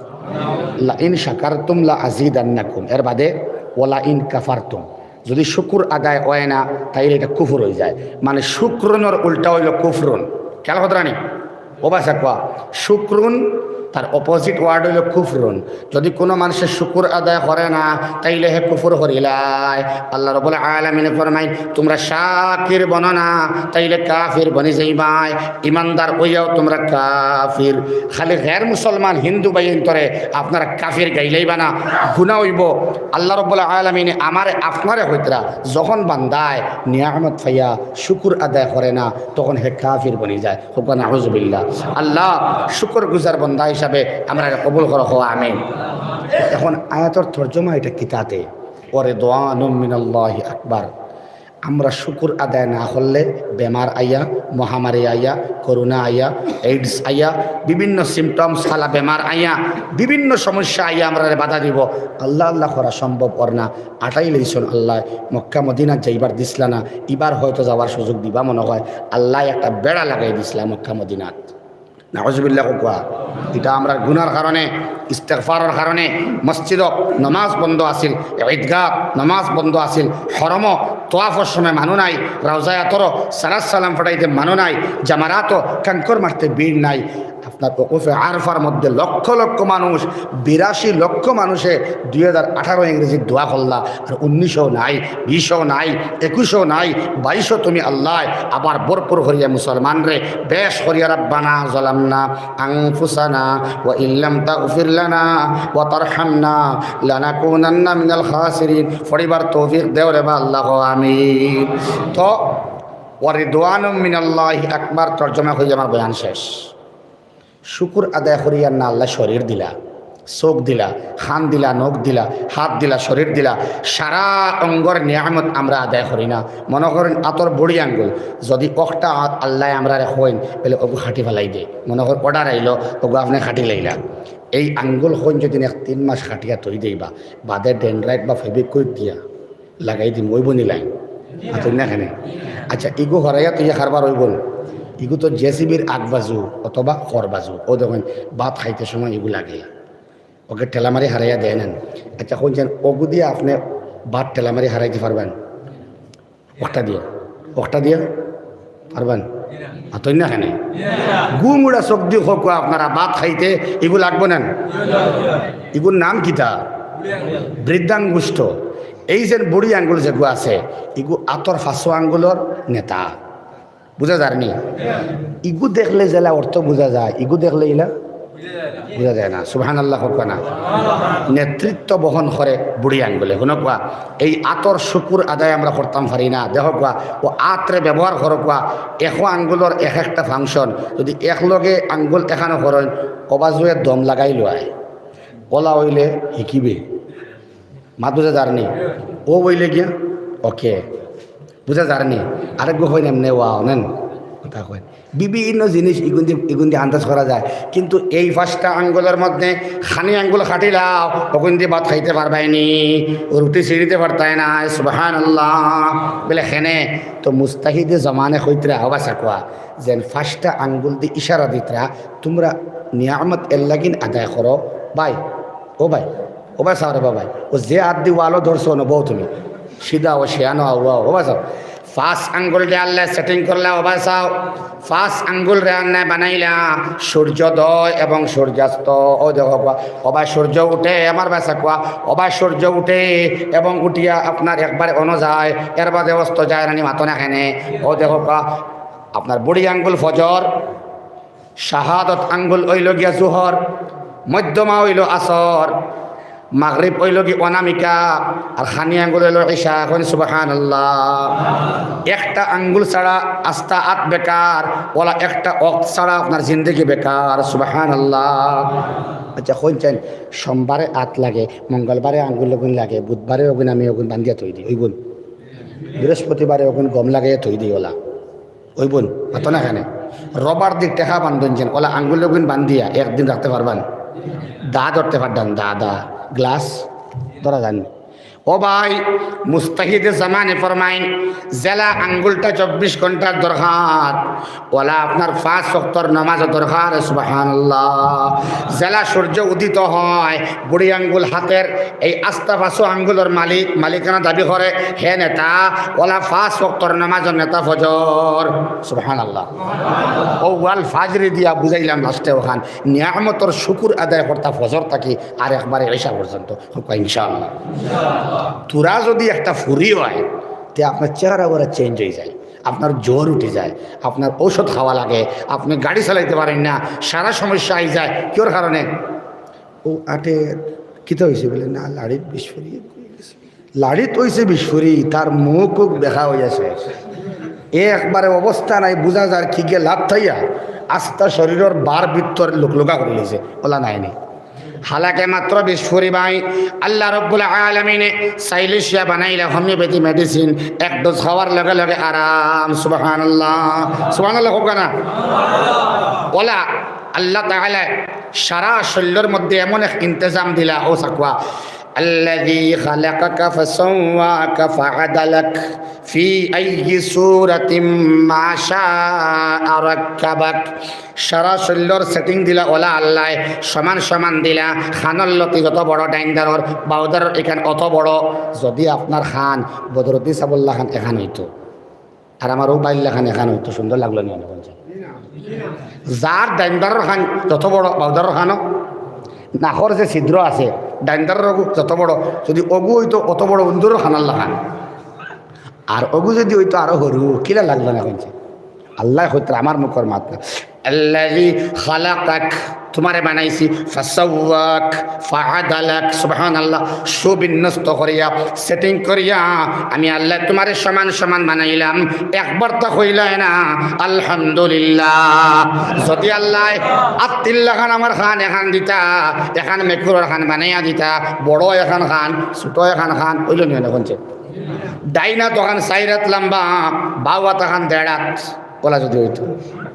"লা ইন শাকারতুম লা আজিদান্নাকুম।" এর বাদে, "ওয়ালা ইন কাফারতুম।" যদি শুকুর আদায় অয় না, তাইলে ইটা কুফর অই যায়। মানে শুকরুনর উল্টা অইলো কুফরুন। খেয়াল কররা নি? ও ভাইসাব কউক্কা, শুকরুন, তার অপোজিট ওয়ার্ড অইলো কুফরুন। যদি কুনু মানষে শুকুর আদায় করে না, তাইলে হে কুফর করিলায়। আল্লাহ রাব্বুল আলামিনে ফরমাইন, "তুমরা শাকির বনো না, তাইলে কাফির বনি যাইবায়। ইমানদার অইয়াও তুমরা কাফির।" খালি গের মুসলমান হিন্দু ভাইয়াইন্তরে আপনারা কাফির গাইলাইবা না, গুনা অইবো। আল্লাহ রাব্বুল আলামিনে আমারে আপনারে কইতরা, যখন বান্দায় নিয়ামত পাইয়া শুকুর আদায় করে না, তখন হে কাফির বনি যায়। কউক্কা নাউজুবিল্লাহ। আল্লাহ, শুকরগুজার বান্দা হিসাবে আমরারে কবুল করো, কও আমিন। এখন আয়াতর তর্জমা ইটা কিতাতে, "ওয়া রিদওয়ানুম মিনাল্লাহি আকবার।" আমরা শুকুর আদায় না করলে বেমার আইয়া, মহামারী আইয়া, করোনা আইয়া, এইডস আইয়া, বিভিন্ন সিমটমস আলা বেমার আইয়া, বিভিন্ন সমস্যা আইয়া আমরারে বাধা দিবো। আল্লাহ আল্লাহ করা সম্ভব অর না। আটাই লইছইন আল্লায়, মক্কা মদিনাত যাইবার দিছলা না, ইবার হয়তো যাওয়ার সুযোগ দিবা মনো হয়। আল্লায় একটা বেড়া লাগাই দিছলা মক্কা মদিনাত। নাউজুবিল্লাহ কউক্কা। ইটা আমরার গুনার কারণে, ইস্তেগফারর কারণে মসজিদো নমাজ বন্ধ আছিল, ঈদগাহ নমাজ বন্ধ আছিল, হরমো তোয়াফর সময় মানু নাই, রওজায় আতরো সালাত সালাম ফাটাইতে মানু নাই, জামারাতো কাঙ্কর মারতে ভিড় নাই। আপনার ওকুফে আরফার মধ্যে লক্ষ লক্ষ মানুষ, বিরাশি লক্ষ মানুষে দুই হাজার আঠারো ইংরেজির দোয়া করলা, আর উনিশও নাই, বিশও নাই, একুশও নাই, বাইশও তুমি আল্লায় আবার ভরপুর করিয়া মুসলমানরে বেশ করিয়া, "রাব্বানা যালামনা আনফুসানা ওয়া ইল্লাম তাগফির লানা ওয়া তারহামনা লানাকুনান্না মিনাল খাসিরিন।" পড়িবার তৌফিক দেও রে বা আল্লাহ, আমিন। তো, "ওয়া রিদওয়ানুম মিনাল্লাহি আকবার" তর্জমা করি আমার বয়ান শেষ। শুকুর আদায় করিয়ার না, আল্লায় শরীর দিলা, চউখ দিলা, কান দিলা, নখ দিলা, হাত দিলা, শরীর দিলা, সারা অঙ্গর নিয়ামত আমরা আদায় করি না। মনো করইন আতর বুড়ি আঙ্গুল, যদি অখটা আত আল্লায় আমরারে কইন, বলে, "ওগু কাটি ফালাই দে", মনো কর অর্ডার আইলো, "ওগু আপনে কাটি লাইলা।" এই আঙ্গুল কইন যদি এক তিন মাস কাটিয়া থই দেইবা, বাদে ডেনড্রাইট বা ফেবিকুইক দিয়া লাগাই দিমু, অইবো নি লাইন? আতই না কেনে? আচ্ছা, ইগু হরাইয়া তুই কারবার অইবো নি? ইগু তো জেসিবির আগ বাজু অথবা খর বাজু। ও দেখইন, ভাত খাইতে সময় ইগু লাগে। ওকে ঠেলা মারি হারাইয়া দেয় না। আচ্ছা, কইন যেন ওগু দিয়া আপনে ভাত ঠেলা মারি হারাইতে পারবেন? অখটা দিয়া, অখটা দিয়া পারবেন? আতই না কেনে? গুমুড়া চোখ দি কউক্কা আপনারা, ভাত খাইতে ইগু লাগবো না? ইগুর নাম কিতা? বৃদ্ধাঙ্গুষ্ঠ। এই যে বুড়ি আঙ্গুল যেগু আছে, ইগু আতর পাঁচও আঙ্গুলর নেতা। বুঝা যার নি? ইগু দেখলে যেলা অর্থ বুঝা যায়, ইগু দেখলে ইলা বুঝা যায় না, সুবহানাল্লাহ কউক্কা না। নেতৃত্ব বহন করে বুড়ি আঙ্গুলে। হুনউক্কা, এই আতর শুকুর আদায় আমরা করতাম পারি না। দেখউক্কা, অউ আতরে ব্যবহার করউক্কা, একো আঙ্গুলর এক একটা function, যুদি একলগে আঙ্গুল এখানো করইন, অউ বাজুয়ে দম লাগাইল অয়, অলা অইলে হিকিবে। মাত বুঝা যারনি? অউ অইলে গিয়া, ওকে। বুঝা যারনি? আরেকগু কইন এমনে ওয়া, অনেন কথা কইন। বিভিন্ন জিনিস ইগুন দি, ইগুন দি আন্দাজ করা যায়। কিন্তু এই পাঁচটা আঙ্গুলর মধ্যে খানি আঙ্গুল কাটিলাও, অগুন দি ভাত খাইতে পারবায়নি, রুটি ছিঁড়িতে পারতায় না। সুবহানাল্লাহ। বলে, কেনে? তো মুস্তাহিদে জমানে কইতরা, অবা চাকুয়া, যেন পাঁচটা আঙ্গুল দি ইশারা দিতরা, তুমরা নিয়ামত এরলাগিন আদায় করো। ভাই, ও ভাই, ও ভাই, সাওরে বা ভাই, অউ যে আত দি ওয়ালো ধরছো, অনো বও তুমি। সিধা অও, শিয়ানো আও, আও, ও ভাই সাও। পাঁচ আঙ্গুল দি আল্লায় setting করলা, ও ভাই সাও। পাঁচ আঙ্গুলরে আল্লায় বানাইলা সূর্যোদয় এবং সূর্যাস্ত। অউ দেখউক্কা, অউ ভাই সূর্য উঠে, আমার ভাই চাকুয়া, অউ ভাই সূর্য উঠে এবং উঠিয়া আপনার একবারে অনো যায়, এরবাদে অস্ত যায় নানি, মাতো না কেনে? অউ দেখউক্কা, আপনার বুড়ি আঙ্গুল ফজর, শাহাদত আঙ্গুল অইলো গিয়া জোহর, মধ্যমা অইলো আসর, মাগরিব অইলো গি অনামিকা, আর খানি আঙ্গুল অইলো ইশা। কইন সুবহানাল্লাহ। একটা আঙ্গুল ছাড়া আস্তা আত বেকার, অলা একটা অক্ত ছাড়া আপনার জিন্দেগি বেকার। সুবহানাল্লাহ। আচ্ছা, কইন চাইন, সোমবারে আত লাগে, মঙ্গলবারে আঙ্গুল অগুন লাগে, বুধবারে অগুন আমি অগুন বান্দিয়া থই দি, অইবো নি? বৃহস্পতিবারে অগুন গম লাগাইয়া থই দি, অলা অইবো নি? মাতো না কেনে? রবার দি টেকা বান্ধইন যেন, অলা আঙ্গুল অগুন বান্দিয়া একদিন রাখতে পারবা নি? দা ধরতে পারবা নি? দা, দা, গ্লাস ধরা যায় নি? ও ভাই, মুস্তাহিদে জামানে ফরমাইন, যেলা আঙ্গুলটা চব্বিশ ঘন্টার দরকার, অলা আপনার পাঁচ ওয়াক্তর নামাজও দরকার। সুবহানাল্লাহ। যেলা সূর্য উদিত হয়, বুড়ি আঙ্গুল আতর এই আস্তা পাঁচো আঙ্গুলর মালিক, মালিকানা দাবি করে, হে নেতা, অলা পাঁচ ওয়াক্তর নামাজর নেতা ফজর। সুবহানাল্লাহ। অউ ওয়াল ফাজরি দিয়া বুঝাইলাম লাস্টে অখান, নিয়ামতর শুকুর আদায় করতা ফজর থাকি আর একবারে ইশা পর্যন্ত। কউক্কা ইনশাআল্লাহ। থুড়া যুদি একটা ফুরি অয়, তে আপনার চেহারা-বেহারা change অইযায়, আপনার জ্বর উঠি যায়, আপনার ঔষধ খাওয়া লাগে, আপনে গাড়ি চালাইতে পারইন না, সারা সমস্যা আইযায়। কিওর কারণে? অউ আটে কিতা অইছে? বলে, না, লাড়িত বিষ পড়ি গেছে। লাড়িত অইছে বিষ পড়ি, তার মুখ-উখ বেকা অইয়া শেষ। একবারে অবস্থা নাই, বুঝা যার কিগে লাত খাইয়া আস্তা শরীরর বার ভিতর লুকলুকা করিলাইছে। অলা নায় নি? হালাকে মাত্র বিষ পড়ি ভাই, আল্লাহ রব্বুল আলামিনে চাইলে শিয়া বানাইলা homeopathy medicine, এক dose খাওয়ার লগে লগে আরাম। সুবহানাল্লাহ, সুবহানাল্লাহ কউক্কা না? অলা আল্লাহ তাআলায় সারা শরীলর মধ্যে এমন এক ইন্তেজাম দিলা, ও চাকুয়া, الذي خلقك فسواك فعدلك في أي صورة ما شاء ركبك। সারা শরীলর setting দিলা অলা আল্লায়, সমান সমান দিলা, কানর লতি যত বড় ডাইন ধারর, বাউ ধারর ইখান অত বড়। যুদি আপনার কান বদরুদ্দিন সাবর লাখান এখান অইতো, আর আমার অউ ভাইর লাখান এখান অইতো, সুন্দর লাগলো নি অনেক? যার ডাইন ধারর কান যত বড়, বাউ ধারর কানও, নাকর যে ছিদ্র আছে, ডাইন ধারর অগু যত বড়, যুদি অগু অইতো অত বড় উন্দুরর কানর লাখান, আর অগু যুদি অইতো আরো হুরু, কিলা লাগলো না? আল্লায় কইতরা, আমার মুখর মাত না। الذي خلقك, তুমারে বানাইছি, فسواك فعدلك, সুবহানাল্লাহ, সুবিন্যস্ত করিয়া, setting করিয়া আমি আল্লায় তুমারে সমান সমান বানাইলাম। একবার তা কইলায় না আলহামদুলিল্লাহ। যুদি আল্লায় আত্তির লাখান আমার কান এখান দিতা, এখান মেকুরর কান বানাইয়া দিতা, বড় এখান কান, ছোট এখান কান, অইলো নি অনে? কইন চাইন, ডাইন আত অখান চাইর আত লাম্বা, বাউ আত অখান দেড় আত। অলা যুদি অইতো,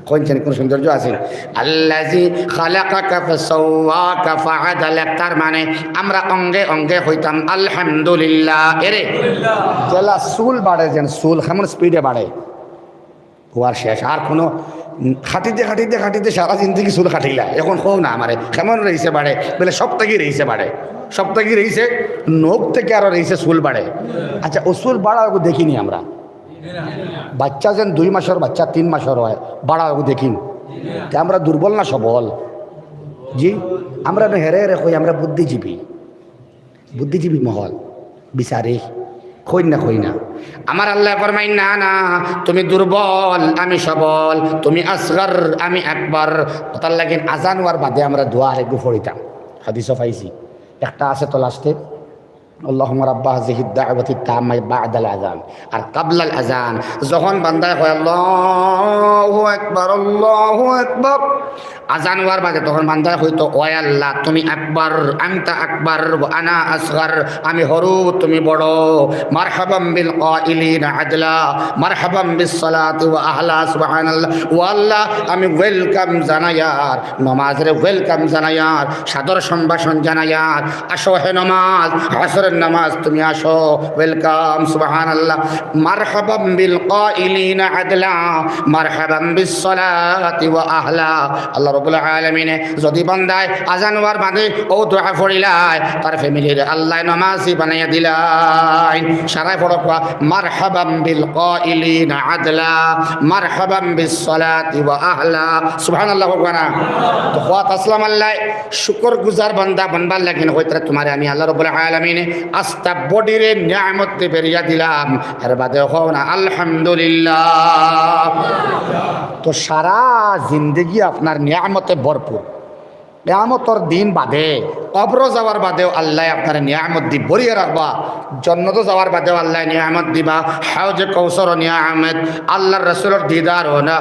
কইন চাইন কুনু সৌন্দর্য আছে? الذي خلقك فسواك فعدلك, তার মানে আমরা অঙ্গে অঙ্গে কইতাম আলহামদুলিল্লাহ। এরে, যেলা চুল বাড়ে যেন, চুল কেমন speed-এ বাড়ে, অউ আর শেষ। আর কুনু কাটিতে কাটিতে কাটিতে সারা জিন্দেগি চুল কাটিলা, অখন কও না আমারে, কেমন রইছে বাড়ে? বলে, সব থাকি রইছে বাড়ে, সব থাকি রইছে, নখ থাকি আরো রইছে চুল বাড়ে। আচ্ছা, অউ চুল বাড়া অগু দেখিনি আমরা। বাচ্চা যেন দুই মাসর বাচ্চা তিন মাসর অয়, বাড়া অগু দেখিন। তে আমরা দুর্বল না সবল? জি, আমরা না হেরে হেরে কই, আমরা বুদ্ধিজীবী, বুদ্ধিজীবী মহল, বিচারিক। কইন না, কইন না। আমার আল্লায় ফরমাইন, "না, না, তুমি দুর্বল, আমি সবল, তুমি আসগর, আমি আকবর।" অতার লাগি আজান অওয়ার বাদে আমরা দোয়া আরেকগু পড়িতাম। হাদিসও পাইছি, একটা আছে তো লাস্টে, "আল্লাহুম্মা রাব্বা হাযিহিদ দাওয়াতিত তাম্মা বা'দাল আযান।" আর কাবলাল আযান, যখন বান্দায় কয়, "আল্লাহু আকবার, আল্লাহু আকবার," আজান অওয়ার বাদে তখন বান্দায় কইতো, "ওয়া আল্লাহ, তুমি আকবর, আনতা আকবর, ওয়া আনা আসগর, আমি হুরু, তুমি বড়। মারহাবাম বিল কাইলিনা আদলা, মারহাবাম বিস সালাতি ওয়া আহলা।" সুবহানাল্লাহ। "ও আল্লাহ, আমি ওয়েলকাম জানাইয়ার, নমাজরে ওয়েলকাম জানাইয়ার, সাদর সম্ভাষণ জানাইয়ার, আসো হে নমাজ, আসরের নমাজ, তুমি আসো, ওয়েলকাম।" সুবহানাল্লাহ। "মারহাবাম বিল কাইলিনা আদলা, মারহাবাম বিস সালাতি ওয়া আহলা।" আল্লাহ রাব্বুল আলামিনে যদি বান্দায় আজান অওয়ার বাদে অউ দোয়া পড়িলায়, তার ফ্যামিলিরে আল্লায় নমাজি বানাইয়া দিলাইন। সারায় পড়ো কওয়া, "মারহাবাম বিল কাইলিনা আদলা, মারহাবাম বিস সালাতি ওয়া আহলা।" সুবহানাল্লাহ কওয়া না? তো কওয়াত আসলাম আল্লায়, শুকর গুজার বান্দা বনবার লাগি কইতরা, "তুমারে আমি আল্লাহ রাব্বুল আলামিনে আস্তা বডিরে নিয়ামত দি বেরিয়া দিলাম।" এর বাদে কও না, "আলহামদুলিল্লাহ।" তো সারা জিন্দেগি আপনার নিয়ামতে ভরপুর। কিয়ামতর দিন বাদে, কবরো যাওয়ার বাদেও আল্লায় আপনারে নিয়ামত দি ভরিয়া রাখবা, জন্নতো যাওয়ার বাদেও আল্লায় নিয়ামত দিবা, হাউজে কৌসরও নিয়ামত, আল্লাহর রসুলর দিদারও না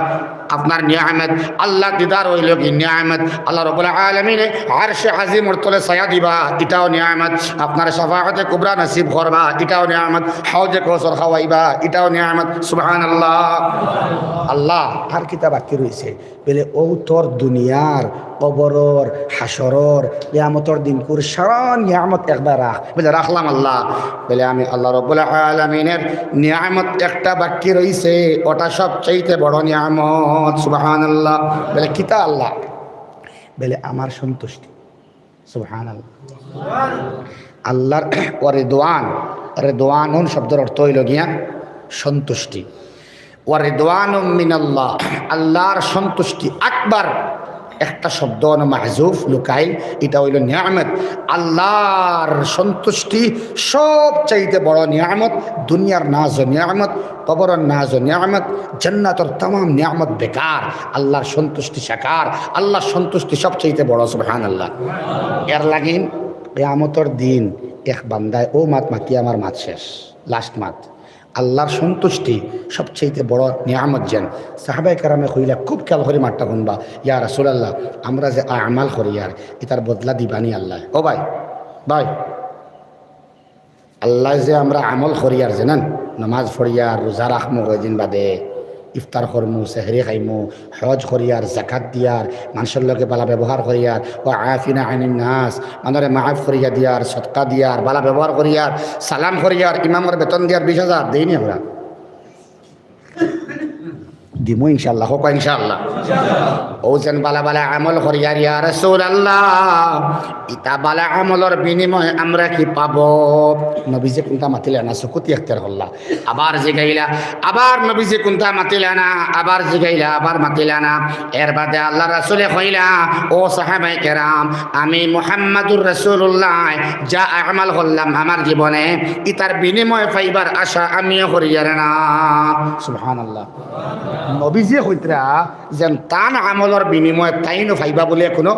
আপনার নিয়ামত, আল্লাহর দিদার অইলো গি নিয়ামত, আল্লাহ রাব্বুল আলামিনে আরশে আজিমর তলে ছায়া দিবা, ইটাও নিয়ামত, আপনারে শাফাআতে কুবরা নসিব করবা, ইটাও নিয়ামত, হাউজে কৌসর খাওয়াইবা, ইটাও নিয়ামত। সুবহানাল্লাহ। আল্লাহ, আর কিতা বাকি রইছে? বলে, "অউ তোর দুনিয়ার, কবরর, হাশরর, কিয়ামতর দিনকুর সারা নিয়ামত একবার রাখ।" বলে, "রাখলাম আল্লাহ।" বলে, "আমি আল্লাহ রাব্বুল আলামিনের নিয়ামত একটা বাকি রইছে, ওটা সবচাইতে বড় নিয়ামত।" সুবহানাল্লাহ। বলে, "কিতা আল্লাহ?" বলে, "আমার সন্তুষ্টি।" সুবহানাল্লাহ। আল্লাহর ওয়া রিদওয়ান, রিদওয়ানুন শব্দর অর্থ অইলো গিয়া সন্তুষ্টি। ওয়া রিদওয়ানুম মিনাল্লাহ, আল্লাহর সন্তুষ্টি আকবার, একটা শব্দ অনো মাহজুফ লুকাইল, ইটা অইলো নিয়ামত। আল্লাহর সন্তুষ্টি সবচাইতে বড় নিয়ামত, দুনিয়ার নাজ ও নিয়ামত, কবরর নাজ ও নিয়ামত, জান্নাতর তামাম নিয়ামত বেকার, আল্লাহর সন্তুষ্টি সাকার, আল্লাহর সন্তুষ্টি সবচাইতে বড়। সুবহানাল্লাহ। এর লাগিন কিয়ামতর দিন এক বান্দায় অউ মাত মাতি আমার মাত শেষ, লাস্ট মাত। আল্লাহর সন্তুষ্টি সবচাইতে বড় নিয়ামত যেন। সাহাবায়ে কেরামে কইলা, খুব খেয়াল করি মাতটা হুনবা, "ইয়া রাসূলুল্লাহ, আমরা যে আমাল করিয়ার, ইতার বদলা দিবানি আল্লায়?" ও ভাই, ভাই, আল্লায় যে আমরা আমল করিয়ার, জানইন, নমাজ পড়িয়ার, রোজা রাখমু কয়দিন বাদে, ইফতার করমু, সেহরি খাইমু, হজ করিয়ার, জাকাত দিয়ার, মানষর লগে ভালা ব্যবহার করিয়ার, ওয়া আফিনা আনিন নাস, মানষরে মাফ করিয়া দিয়ার, সদকা দিয়ার, ভালা ব্যবহার করিয়ার, সালাম করিয়ার, ইমামর বেতন দিয়ার বিশ হাজার, দেইনি আমরা? দিমু ইনশাআল্লাহ, কউক্কা ইনশাআল্লাহ। অউ যেন ভালা ভালা আমল করিয়ার, ইয়া রাসূলুল্লাহ, ইতা ভালা আমলর বিনিময়ে আমরা কি পাবো? নবীজি কুনতা মাতিলা না, সুকুতি এখতিয়ার করলা। আবার জিগাইলা, আবার নবীজি কুনতা মাতিলা না, আবার জিগাইলা, আবার মাতিলা না। এর বাদে আল্লাহর রাসূলে কইলা, "ও সাহাবায়ে কেরাম, আমি মুহাম্মাদুর রাসূলুল্লাহ যা আমাল করলাম আমার জীবনে, ইতার বিনিময়ে পাইবার আশা আমিও করিয়ার না।" সুবহানাল্লাহ। নবীজি কইতরা যেন তান আমলর বিনিময়ে তাইনও পাইবা বুলে কুনু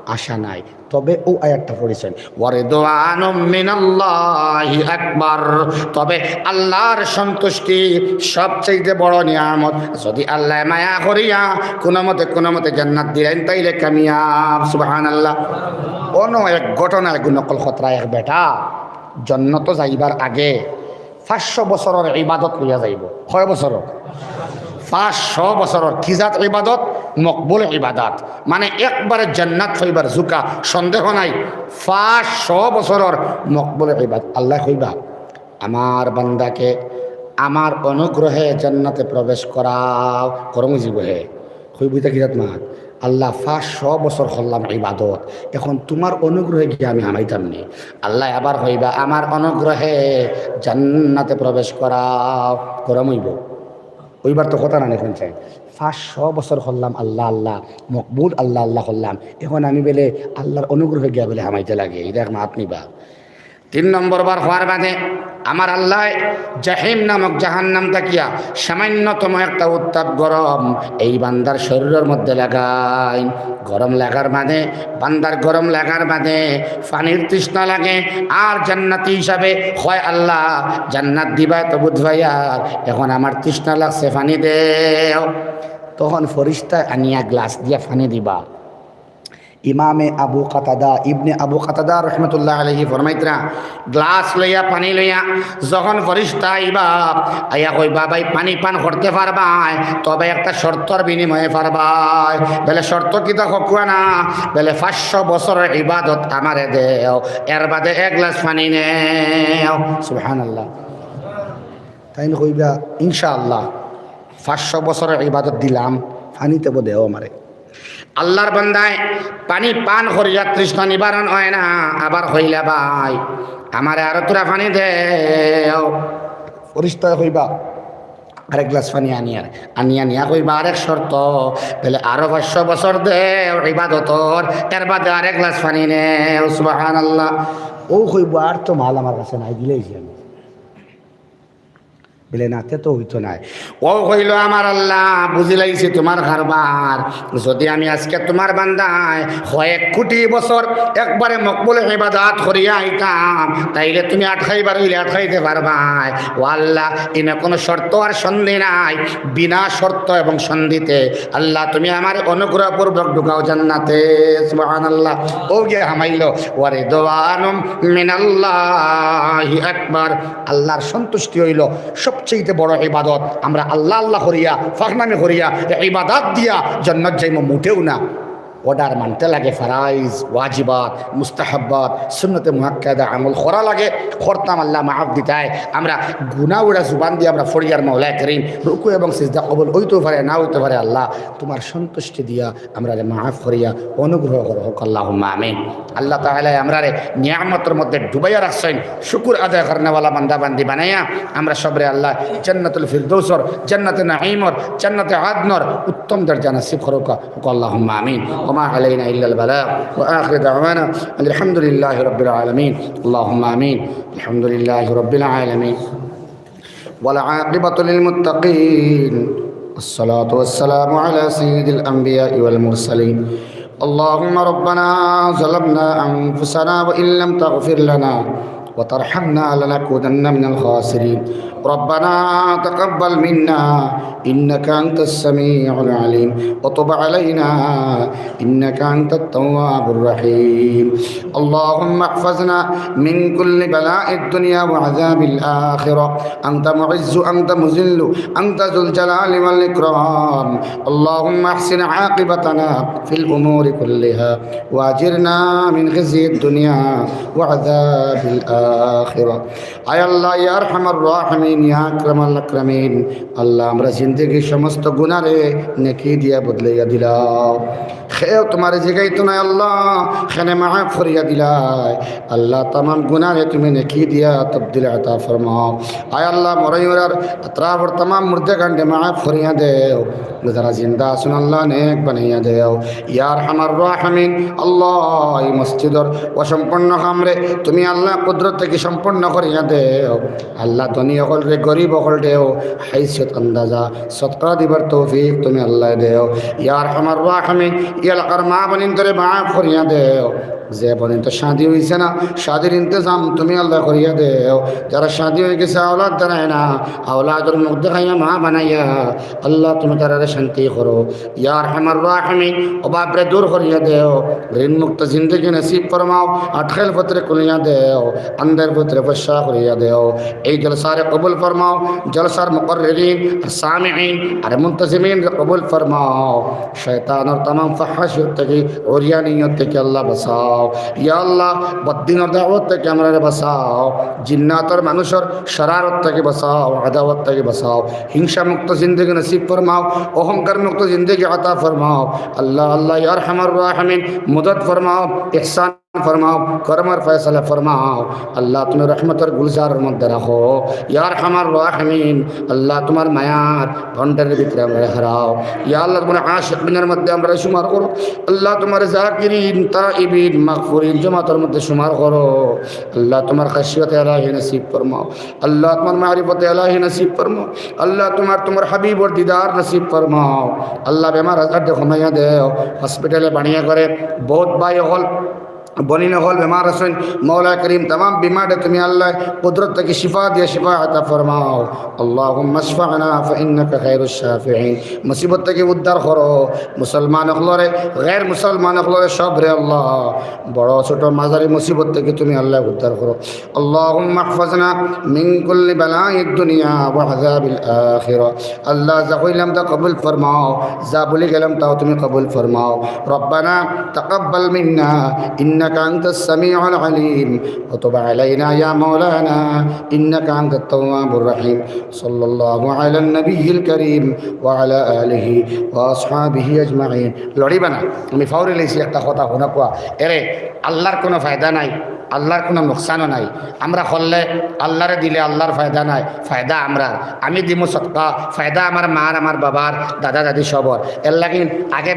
আশা নাই। তবে অউ আয়াতটা পড়ছইন, "ওয়া রিদওয়ানুম মিনাল্লাহি আকবার।" তবে আল্লাহর সন্তুষ্টি সবচাইতে বড় নিয়ামত। যদি আল্লায় মায়া করিয়া কুনুমতে, কুনুমতে জান্নাত দিলাইন, তাইলে কামিয়াব। সুবহানাল্লাহ। অনো এক ঘটনা এগু নকল করতরা, এক বেটা জন্নতো যাইবার আগে পাঁচশো বছরর ইবাদত লইয়া যাইবো। কয় বছরর? পাঁচশো বছরর। কি জাত ইবাদত? মকবুল ইবাদত। মানে একবারে জান্নাত পাইবার জুকা, সন্দেহ নাই। পাঁচশো বছরর মকবুল ইবাদত। আল্লায় কইবা, "আমার বান্দাকে আমার অনুগ্রহে জান্নাতে প্রবেশ করাও।" করমু জীবো হে। কইবো ইতা কি জাত মাত? "আল্লাহ, পাঁচশো বছর করলাম ইবাদত, এখন তুমার অনুগ্রহে গিয়া আমি হামাইতাম নি।" আল্লায় আবার কইবা, "আমার অনুগ্রহে জান্নাতে প্রবেশ করাও।" করমু অইবো? অইবার তো কথা না, এখন চাই। পাঁচশো বছর করলাম আল্লাহ আল্লাহ, মকবুল আল্লাহ আল্লাহ করলাম, এখন আমি বেলে আল্লাহর অনুগ্রহে গিয়া বেলে হামাইতে লাগে, ইটা এক মাত নি বা? তিন নম্বর বার কওয়ার বাদে আমার আল্লায় জাহিম নামক জাহান্নাম থাকিয়া সামান্যতম একটা উত্তাপ গরম এই বান্দার শরীরর মধ্যে লাগাইন। গরম লাগার বাদে, বান্দার গরম লাগার বাদে পানির তৃষ্ণা লাগে। আর জান্নাতি হিসাবে কয়, "আল্লাহ, জান্নাত দিবায় তো বুঝবায়, আর এখন আমার তৃষ্ণা লাগছে, পানি দেও।" তখন ফিরিস্তায় আনিয়া গ্লাস দিয়া পানি দিবা। ইমামে আবু কাতাদা, ইবনে আবু কাতাদা রহমতুল্লাহ আলাইহি ফরমাইতরা, গ্লাস লইয়া, পানি লইয়া যখন ফিরিস্তা আইবা, আইয়া কইবা, "ভাই, পানি পান করতে পারবায়, তবে একটা শর্তর বিনিময়ে পারবায়।" বলে, "শর্ত কিতা কউক্কা না?" বলে, "পাঁচশো বছরর ইবাদত আমারে দেও, এর বাদে এক গ্লাস পানি নেও।" সুবহানাল্লাহ। তাইন কইবা, "ইনশাআল্লাহ, পাঁচশো বছরর ইবাদত দিলাম, পানি তেবো দেও আমারে।" আল্লাহর বান্দায় পানি পান করিয়া তৃষ্ণা নিবারণ অয় না, আবার কইলা, "ভাই, আমারে আরো থুড়া পানি দেও।" ফিরিস্তায় কইবা, "আরেক গ্লাস পানি আনিয়া।" আনিয়া নিয়া কইবা, "আরেক শর্ত।" বলে, "আরো পাঁচশো বছর দেও ইবাদতর, এর বাদে আরেক গ্লাস পানি নেও।" সুবহানাল্লাহ। অউ কইবো, "আর তো মাল আমার কাছে নাই, দিলাইছি আমি।" বলে, "না, তে তো অইতো নায়।" অউ কইলো, "আমার আল্লাহ, বুঝিলাইছি তুমার কারবার। যুদি আমি আজকে তুমার বান্দায় কয়েক কোটি বছর একবারে মকবুল ইবাদত করিয়া আইতাম, তাইলে তুমি আটকাইবার অইলে আটকাইতে পারবায়। ও আল্লাহ, ইনো কুনু শর্ত আর সন্ধি নাই, বিনা শর্ত এবং সন্ধিতে আল্লাহ তুমি আমারে অনুগ্রহপূর্বক ঢুকাও জান্নাতে।" সুবহানাল্লাহ। অউ গিয়া হামাইলো, "ওয়া রিদওয়ানুম মিনাল্লাহি আকবার।" আল্লাহর সন্তুষ্টি অইলো সবচেয়ে বড় ইবাদত। আমরা আল্লাহ আল্লাহ করিয়া, ফাখনামি করিয়া, ইবাদত দিয়া জান্নাত যাইমু মোটেও না। অর্ডার মানতে লাগে, ফারাইজ, ওয়াজিবাত, মুস্তাহাব্বাত, সুন্নতে মুআক্কাদা আমল করা লাগে। করতাম, আল্লাহ মাফ দিতায়। আমরা গুনা উড়া জুবান দিয়া আমরা ফড়িয়ার, "মাওলায় করিম, রুকু এবং সিজদা কবুল অইতেও পারে, না অইতে পারে, আল্লাহ তুমার সন্তুষ্টি দিয়া আমরারে মাফ করিয়া অনুগ্রহ করো।" কউক্কা আল্লাহুম্মা আমিন। আল্লাহ তাআলায় আমরারে নিয়ামতর মধ্যে ডুবাইয়া রাখছইন, শুকুর আদায় করনেওয়ালা বান্দা বান্দি বানাইয়া আমরা সবরে আল্লাহ জান্নাতুল ফিরদৌসর, জান্নাতে নাঈমর, জান্নাতে আদনর উত্তম দরজা নসিব করো। কউক্কা আল্লাহুম্মা আমিন। ওয়া মা আলাইনা ইল্লাল বালাগ। ওয়া আখিরু দাওয়ানা আলহামদুলিল্লাহি রাব্বিল আলামিন। আল্লাহুম্মা আমিন। আলহামদুলিল্লাহি রাব্বিল আলামিন। والعاقبة للمتقين. والصلاة والسلام على سيد الأنبياء والمرسلين. اللهم ربنا ظلمنا أنفسنا وإن لم تغفر لنا وترحمنا لنكونن من الخاسرين. ربنا تقبل منا إنك أنت السميع العليم وتب علينا إنك أنت التواب الرحيم. اللهم احفظنا من كل بلاء الدنيا وعذاب الآخرة. أنت معز، أنت مذل، أنت ذو الجلال والإكرام. اللهم أحسن عاقبتنا في الأمور كلها وأجرنا من خزي الدنيا وعذاب الآخرة. আয় আল্লাহ, ইয়া আরহামার রাহিমিন, ইয়া আকরামাল আকরামিন, আল্লাহ, আমরা জিন্দেগির সমস্ত গুনারে নেকি দিয়া বদলাইয়া দিলাও। কেউ তুমারে জিগাইতো নায় আল্লাহ, কেনে মাফ করিয়া দিলায়। আল্লাহ, তামাম গুনারে তুমি নেকি দিয়া তবদিল আতা ফরমাও। আয় আল্লাহ, মরাইয়ার আতরাফর তামাম মুর্দেগানরে মাফ করিয়া দেও। যারা জিন্দা আছইন আল্লাহ, নেক বানাইয়া দেও। ইয়া আরহামার রাহিমিন, আল্লাহ, এই মসজিদর অসম্পূর্ণ কামরে তুমি আল্লাহ কুদরত থাকি সম্পূর্ণ করিয়া দেও। আল্লাহ, ধনী অকলরে, গরিব অকলরেও হাইসিয়ত আন্দাজা সদকা দিবার তৌফিক তুমি আল্লাহ দেও। ইয়া আরহামার রাহিমিন, এই এলাকার মা বইনতরে মাফ করিয়া দেও। যে বইনতর শাদি অইছে না, শাদির ইন্তেজাম তুমি আল্লাহ করিয়া দেও। যারা শাদি অইগেছে, আওলাদ দাঁড়ায় না, আওলাদর মুখ দেখাইয়া মা বানাইয়া আল্লাহ তুমি তারারে শান্তি করো। ইয়া আরহামার রাহিমিন, অভাবরে দূর করিয়া দেও, ঋণ মুক্ত জিন্দেগি নসিব ফরমাও, আটকাইল পথরে খুলিয়া দেও, আন্দাইল পথরে ফর্সা করিয়া দেও। এই জলসারে কবুল ফরমাও, জলসার মুকররিন আর সামিইন আর মুন্তাজিমিনরে কবুল ফরমাও। শয়তানর তামাম ফাহাশিয়ত থাকি, উরিয়ানিয়ত থাকি আল্লাহ বাঁচাও। ইয়া আল্লাহ, বদ্দিনর দাওয়াত থাকি আমরারে বাঁচাও। জিন্নাতর মানুষর শরারত থাকি বাঁচাও, আদাওয়াত থাকি বাঁচাও। হিংসা মুক্ত জিন্দেগি নসিব ফরমাও, অহংকার মুক্ত জিন্দেগি আতা ফরমাও। আল্লাহ, আল্লাহ, ইয়া আরহামার রাহিমিন, মদদ ফরমাও, ইহসান ফরমাও, করমর ফয়সালা ফরমাও। আল্লাহ, তুমি রহমতর গুলজারর মধ্যে রাখো। ইয়া আরহামার রাহিমিন, আল্লাহ, তুমার মায়ার boundary-র ভিতরে আমরারে হারাও। ইয়া আল্লাহ, তুমার আশিকিনর মধ্যে আমরারে শুমার করো। আল্লাহ, তুমার জাকিরিন, তাইবিন, মাগফুরিন জমাতর মধ্যে শুমার করো। আল্লাহ, তুমার খাশিয়তে ইলাহি নসিব ফরমাও। আল্লাহ, তুমার মারিফতে ইলাহি নসিব ফরমাও। আল্লাহ, তুমার, তুমার হাবিবর দিদার নসিব ফরমাও। আল্লাহ, বেমার আজার দে কমাইয়া দেও, hospital-এ বানিয়া করে বউত ভাই অকল, বইন অকল বেমার আছইন, মওলা করিম, তামাম বেমারে তুমি আল্লাহ কুদরত থাকি শিফা দিয়া শিফা আতা ফরমাও। আল্লাহুম্মা ইশফা'না ফাইন্নাকা খায়রুশ শাফিঈন। মুসিবত থাকি উদ্ধার করো মুসলমান অকলরে, গের মুসলমান অকলরে, সবরে আল্লাহ, বড় ছোট মাঝারি মুসিবত থাকি তুমি আল্লাহ উদ্ধার করো। اللهم احفظنا من كل بلاء الدنيا وعذاب الآخرة। আল্লাহ, যা কইলাম তা কবুল ফরমাও, যা ভুলি গেলাম তাও তুমি কবুল ফরমাও। ربنا تقبل منا إنك أنت السميع العليم وتب علينا يا مولانا إنك أنت التواب الرحيم। صلى الله على النبي الكريم وعلى آله وأصحابه أجمعين। লড়িবা না, আমি ফাউরি লইছি একটা কথা হুনা কুয়া। এরে, আল্লাহর কোনো ফায়দা নাই, আল্লাহর কোনো নোকসানও নাই। আমরা করলে আল্লাহরে দিলে আল্লাহর ফায়দা নাই, ফায়দা আমরার। আমি দিমু সদকা, ফায়দা আমার মার, আমার বাবার, দাদা দাদি সবর। এর লাগি আগে